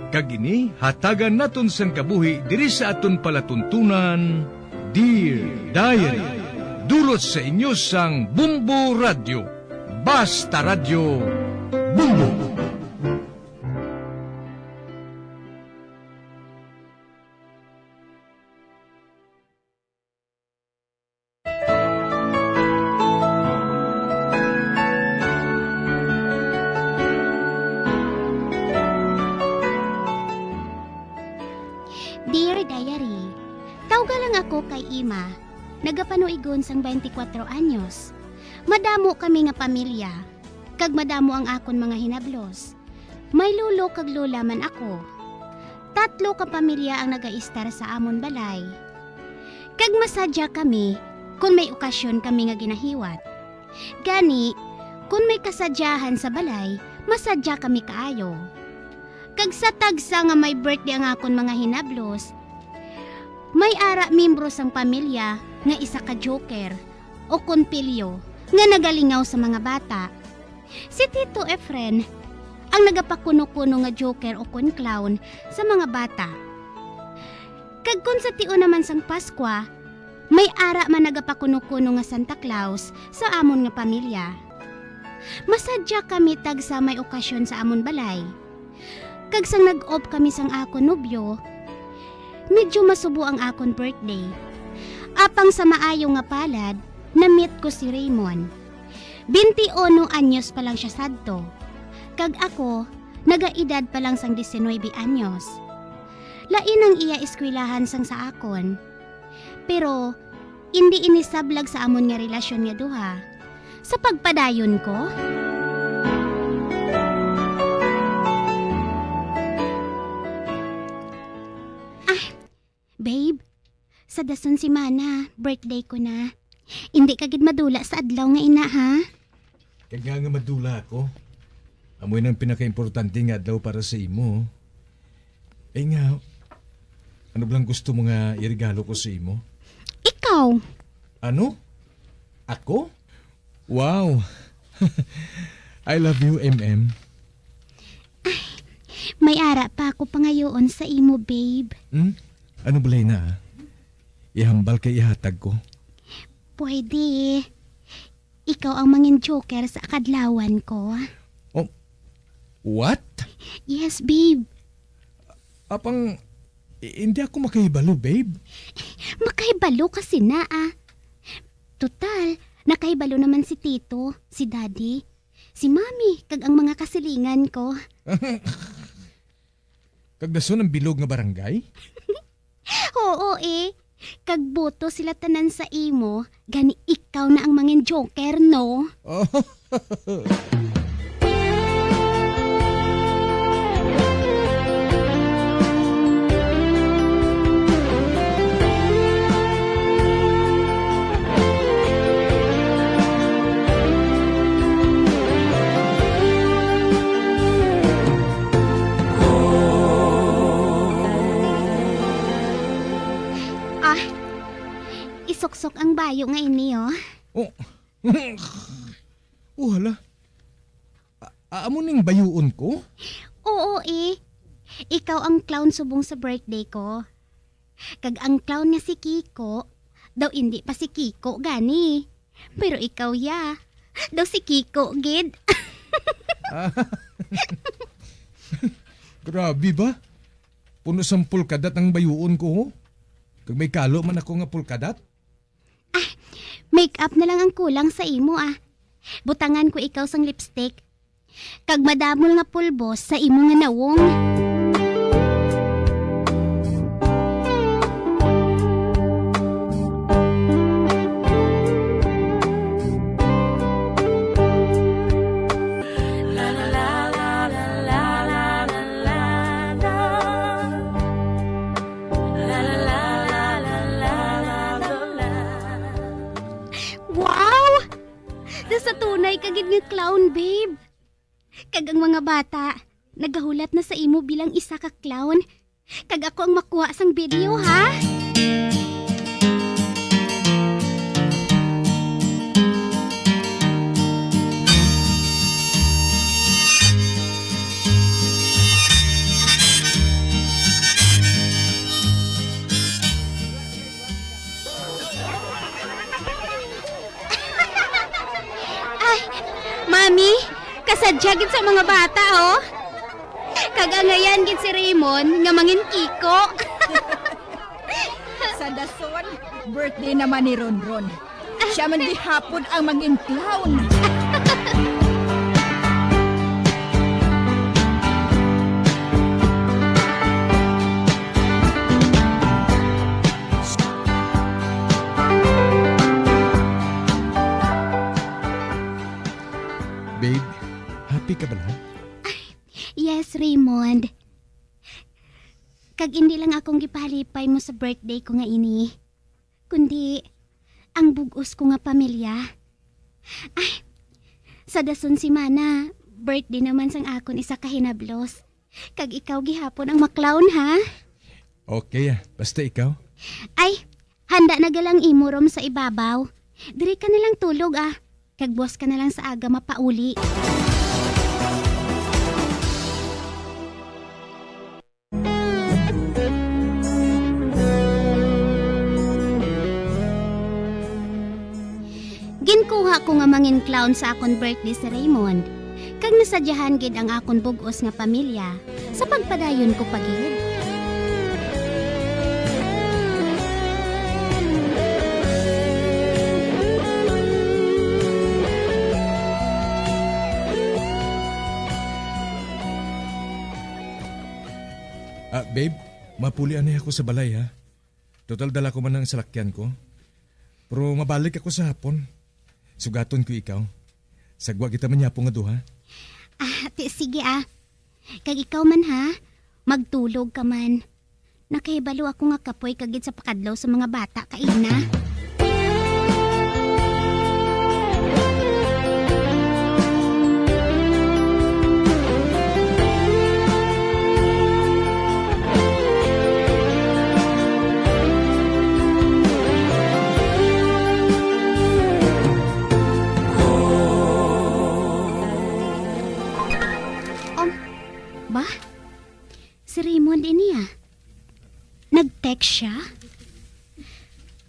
Kag ini hatagan naton sang kabuhi diri sa aton palatuntunan, Dear Diary. Dulot sa inyo sang Bumbo Radyo. Basta Radyo, Bumbo. Dear Diary, tawga lang ako kay Ima, nagapanuigon sang twenty-four anyos. Madamo kami nga pamilya, kag madamo ang akon mga hinablos. May lolo kag lola man ako. Tatlo ka pamilya ang nagaistar sa amon balay. Kag masadya kami kon may okasyon kami nga ginahiwat. Gani, kon may kasadyahan sa balay, masadya kami kaayo. Kag sa tagsa nga may birthday ang akon mga hinablos, may ara membro sang pamilya nga isa ka joker o kon pilyo nga nagalingaw sa mga bata. Si Tito Efren ang nagapakuno-kuno nga joker o kon clown sa mga bata. Kag kon sa tion naman sang Paskwa, may ara man nagapakuno-kuno nga Santa Claus sa amon nga pamilya. Masadya kami tagsa may okasyon sa amon balay. Kag sang nag-off kami sang akon nobyo, medyo masubo ang akon birthday. Apang sa maayo nga palad, na-meet ko si Raymond. Twenty-one anyos pa lang sia sadto, kag ako nagaedad pa lang sang diecinuebe anyos. Lain ang iya eskwelahan sang sa akon. Pero indi ini sablag sa amon nga relasyon nga duha. Sa pagpadayon ko? Ah, babe, sa dason semana, birthday ko na. Indi ka gid madula sa adlaw nga ina, ha? Kag nga nga madula ako. Amoy nang pinakaimportante nga adlaw para sa imo. Eh nga, ano bala ang gusto mo nga iregalo ko sa imo? Ikaw. Ano? Ako? Wow! I love you, M M. May ara pa ako pangayoon sa imo, babe. Hmm? Ano balay na, ah? Ihambal kay ihatag ko. Pwede. Ikaw ang mangin joker sa akadlawan ko. Oh, what? Yes, babe. Apang, i-, hindi ako makahibalo, babe. Makahibalo ka sina, ah. Total, nakahibalo naman si Tito, si Daddy, si Mami, kag ang mga kasilingan ko. Kag dason ang bilog nga barangay? Oo, eh. Kag boto sila tanan sa imo, gani ikaw na ang mangin joker, no? Oh. Ah, isuksok ang bayo nga ini, oh. Oh. Oh, hala. A-, amo ning bayuon ko? Oo, eh. Ikaw ang clown subong sa birthday ko. Kag ang clown nga si Kiko, daw indi pa si Kiko gani. Pero ikaw, ya. Daw si Kiko, gid. Ah. Grabe ba? Puno sang pulkadat ang bayuon ko, ho? Kag may kalo man ako nga pulkadat? Ah, make up na lang ang kulang sa imo, ah. Butangan ko ikaw sang lipstick. Kag madamol nga pulbos sa imo nga nawong. Wow! Nasa tunay ka gid nga clown, babe. Kag ang mga bata, nagahulat na sa imo bilang isa ka clown. Kag ako ang makuha sang video, ha? Ay, Mami, kasadya gid sa mga bata, oh. Kag angayan gid si Raymond nga mangin kiko. Sa dason, birthday naman ni Ronron. Siya man gihapon ang mangin clown. Babe, happy ka bala? Yes, Raymond. Kag indi lang akong gipahalipay mo sa birthday ko nga ini, kundi ang bug-os ko nga pamilya. Ay, sa dason semana, birthday naman sang akon isa ka hinablos. Kag ikaw gihapon ang ma-clown, ha? Okay, ah. Basta ikaw. Ay, handa na galang imo room sa ibabaw. Diri ka na lang tulog, ah. Kag buwas ka na lang sa aga mapauli. Ginkuha ko nga mangin clown sa akon birthday si Raymond, kag nasadyahan gid ang akon bug-os nga pamilya sa pagpadayon ko pa gid. Ah, babe, mapuli anay ako sa balay, ha? Total, dala ko man ang salakyan ko. Pero mabalik ako sa hapon. Sugaton ko ikaw. Sagwa kita manyapon nga duha. Ah, ti, sige, ah. Kag ikaw man, ha? Magtulog ka man. Nakahibalo ako nga kapoy ka gid sa pakadlaw sa mga bata kaina. Um, ba? Si Raymond ini, ah. Nag-text siya?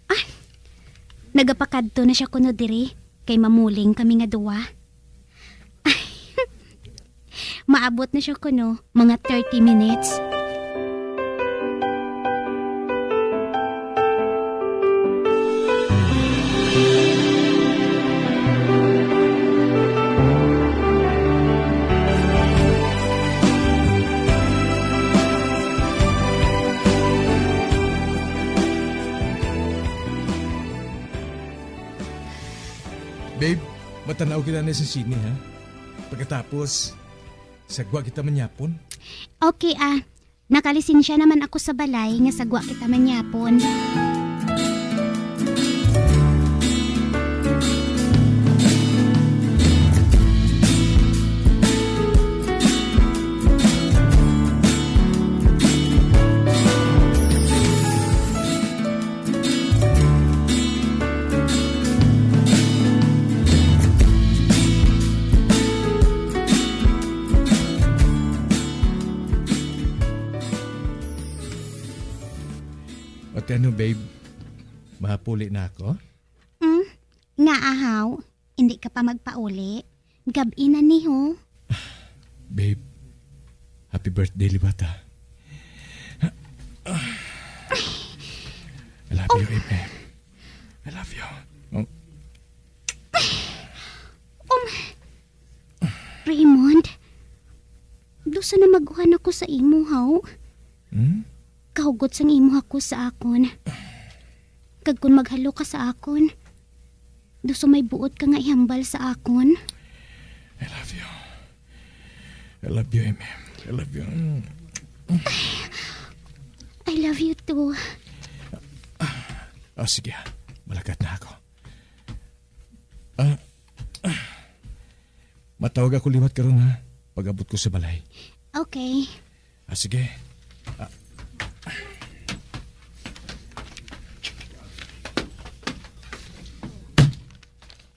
Ay, nagapakadto na siya kuno diri, kay mamuling kami nga duwa. Ay, maabot na siya kuno, mga thirty minutes. Babe, matanaw kita na sa sine, ha? Pagkatapos, sagwa kita manyapon. Okay, ah. Nakalisensya naman ako sa balay nga sagwa kita manyapon. O, ti ano, babe? Mapuli na ako? Hmm? Nga ahaw? Hindi ka pa magpauli? Gab-i na ni, ho. Babe, happy birthday liwat, ha? I love you, Eme. I love you. Oh. Um, Raymond, dusa na mag-uhan ako sa imo, haw. Hmm? Kahugot sang imo hako sa akon. Kag kon maghalo ka sa akon, dusa may buot ka nga ihambal sa akon. I love you. I love you, Eme. I love you. Mm. I love you too. Ah, sige. Malakat na ako. Ah, ah. Matawag ako liwat karon, ha? pag-abot ko sa balay. Okay. Ah, sige. Ah.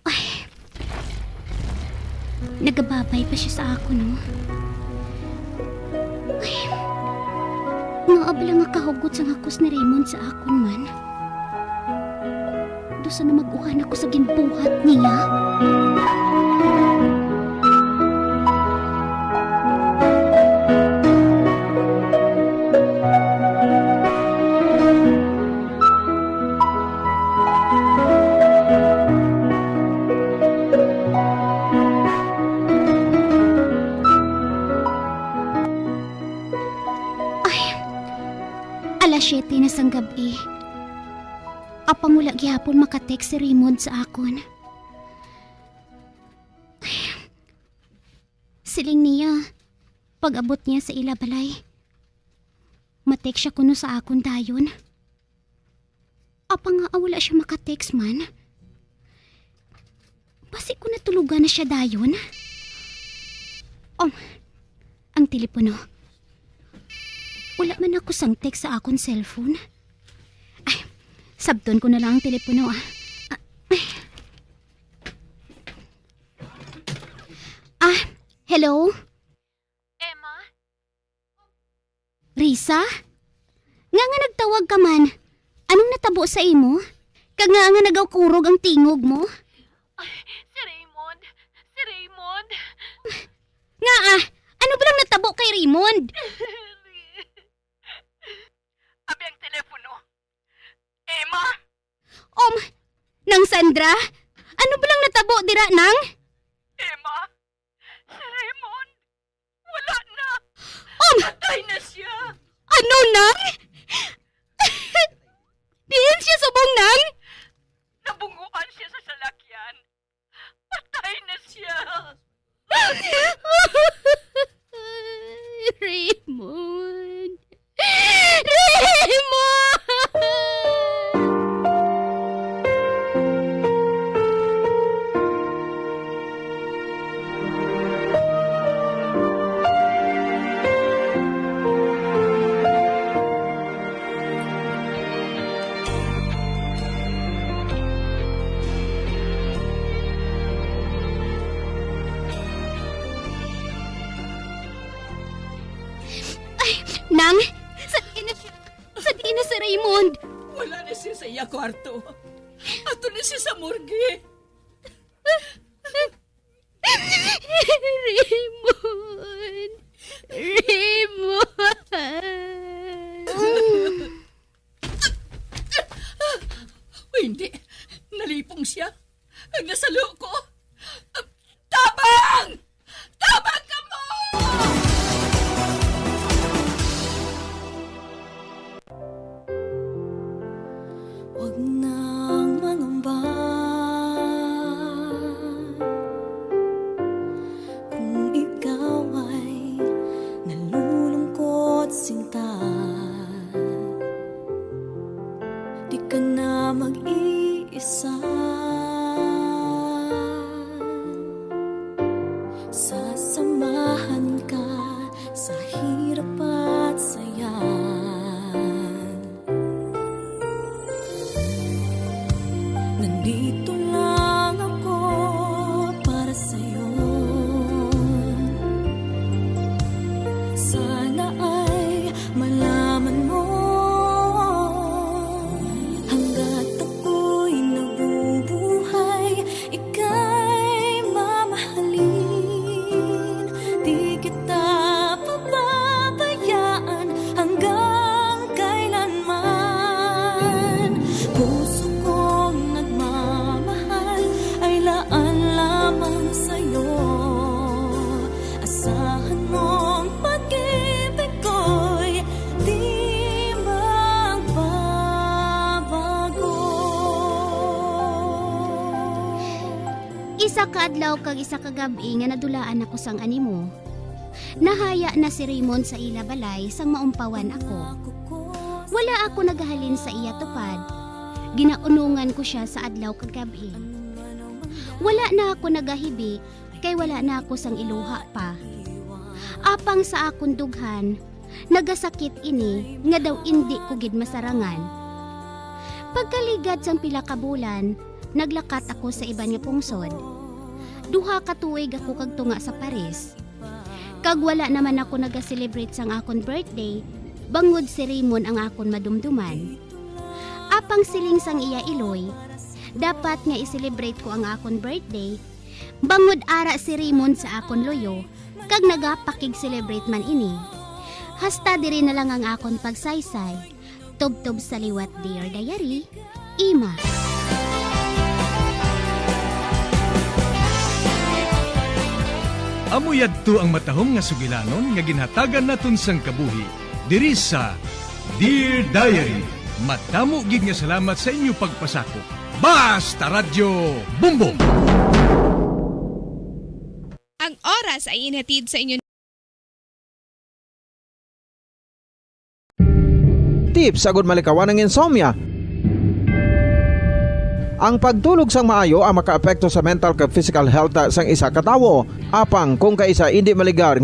Ay. Nagababay pa siya sa akon, no? Ay. Ngaa bala nga kahugot sang hakos ni Raymond sa akon man? Daw sana mag-uhan ako sa ginbuhat niya. Ay, alas siyete na sang gab-i. Apang wala gihapon maka-text si Raymond sa akon. Siling niya, pag-abot niya sa ila balay, ma-text siya kuno sa akon dayon. Apang ngaa wala siya maka-text man? Basi ko natulugan na siya dayon. Um, ang telepono. Wala man ako sang text sa akon cellphone. Ay, sabton ko na lang ang telepono, ah. Ah, ay. Ah, hello? Emma? Risa? Ngaa nga nagtawag ka man? Anong natabo sa imo? Kag ngaa nga nagaukurog ang tingog mo? Ay, si Raymond! Si Raymond! Ngaa? Ano ba lang natabo kay Raymond? Abi ang telepono. Emma! Um, Nang Sandra? Ano ba lang natabo dira, Nang? Emma, si Raymond, wala na. Um! Patay na siya. Ano, Nang? Diin siya subong, Nang? Nabunguan siya sa salakyan. Patay na siya. Raymond. Raymond! Ay, Nang, sa diin na siya, sa diin na si Raymond? Wala na siya sa iya kwarto. Ato na siya sa morgue. Raymond! Raymond! Uy, hindi. Nalipong siya. Ang nasalo ko. Tabang! Tabang kamo! Huwag nang mangamba kung ikaw ay nalulungkot, sinta. Di ka na mag-iisa. Sasamahan ka sa hirap at saya. Nandito lang ako para sa'yo. Sana ay malaman mo, hangga't ako'y nabubuhay, ika'y mamahalin. Di kita pababayaan hanggang kailanman. Puso kong nagmamahal ay laan lamang sa'yo. Asahan mong pag-ibig ko'y di magbabago. Isa ka adlaw kag isa ka gab-i nga nadulaan ako sang animo, nahaya na si Raymond sa ila balay sang maumpawan ako. Wala ako nagahalin sa iya tupad. Ginaunongan ko sia sa adlaw kag gab-i. Wala na ako nagahibi, kay wala na ako sang iluha pa. Apang sa akon dughan, nagasakit ini nga daw indi ko gid masarangan. Pagkaligad sang pila ka bulan, naglakat ako sa iban nga pungsod. Duha ka tuig ako kagtunga sa Paris. Kag wala naman ako naga-celebrate sang akon birthday, bangod si Raymond ang akon madumduman. Apang siling sang iya iloy, dapat nga i-celebrate ko ang akon birthday, bangod ara si Raymond sa akon luyo, kag nagapakig-celebrate man ini. Hasta diri na lang ang akon pagsaysay. Tubtob sa liwat, Dear Diary, Ima. Amo yadto ang matahom nga sugilanon nga ginhatagan naton sang kabuhi diri sa Dear Diary. Madamo gid nga salamat sa inyo pagpasakop. Basta Radyo Bumbong! Ang oras ay inhatid sa inyo. Tips agud malikawan ang insomnia. Ang pagtulog sang maayo ang makaapekto sa mental kag physical health sang isa ka tawo. Apang kung kaisa indi maligar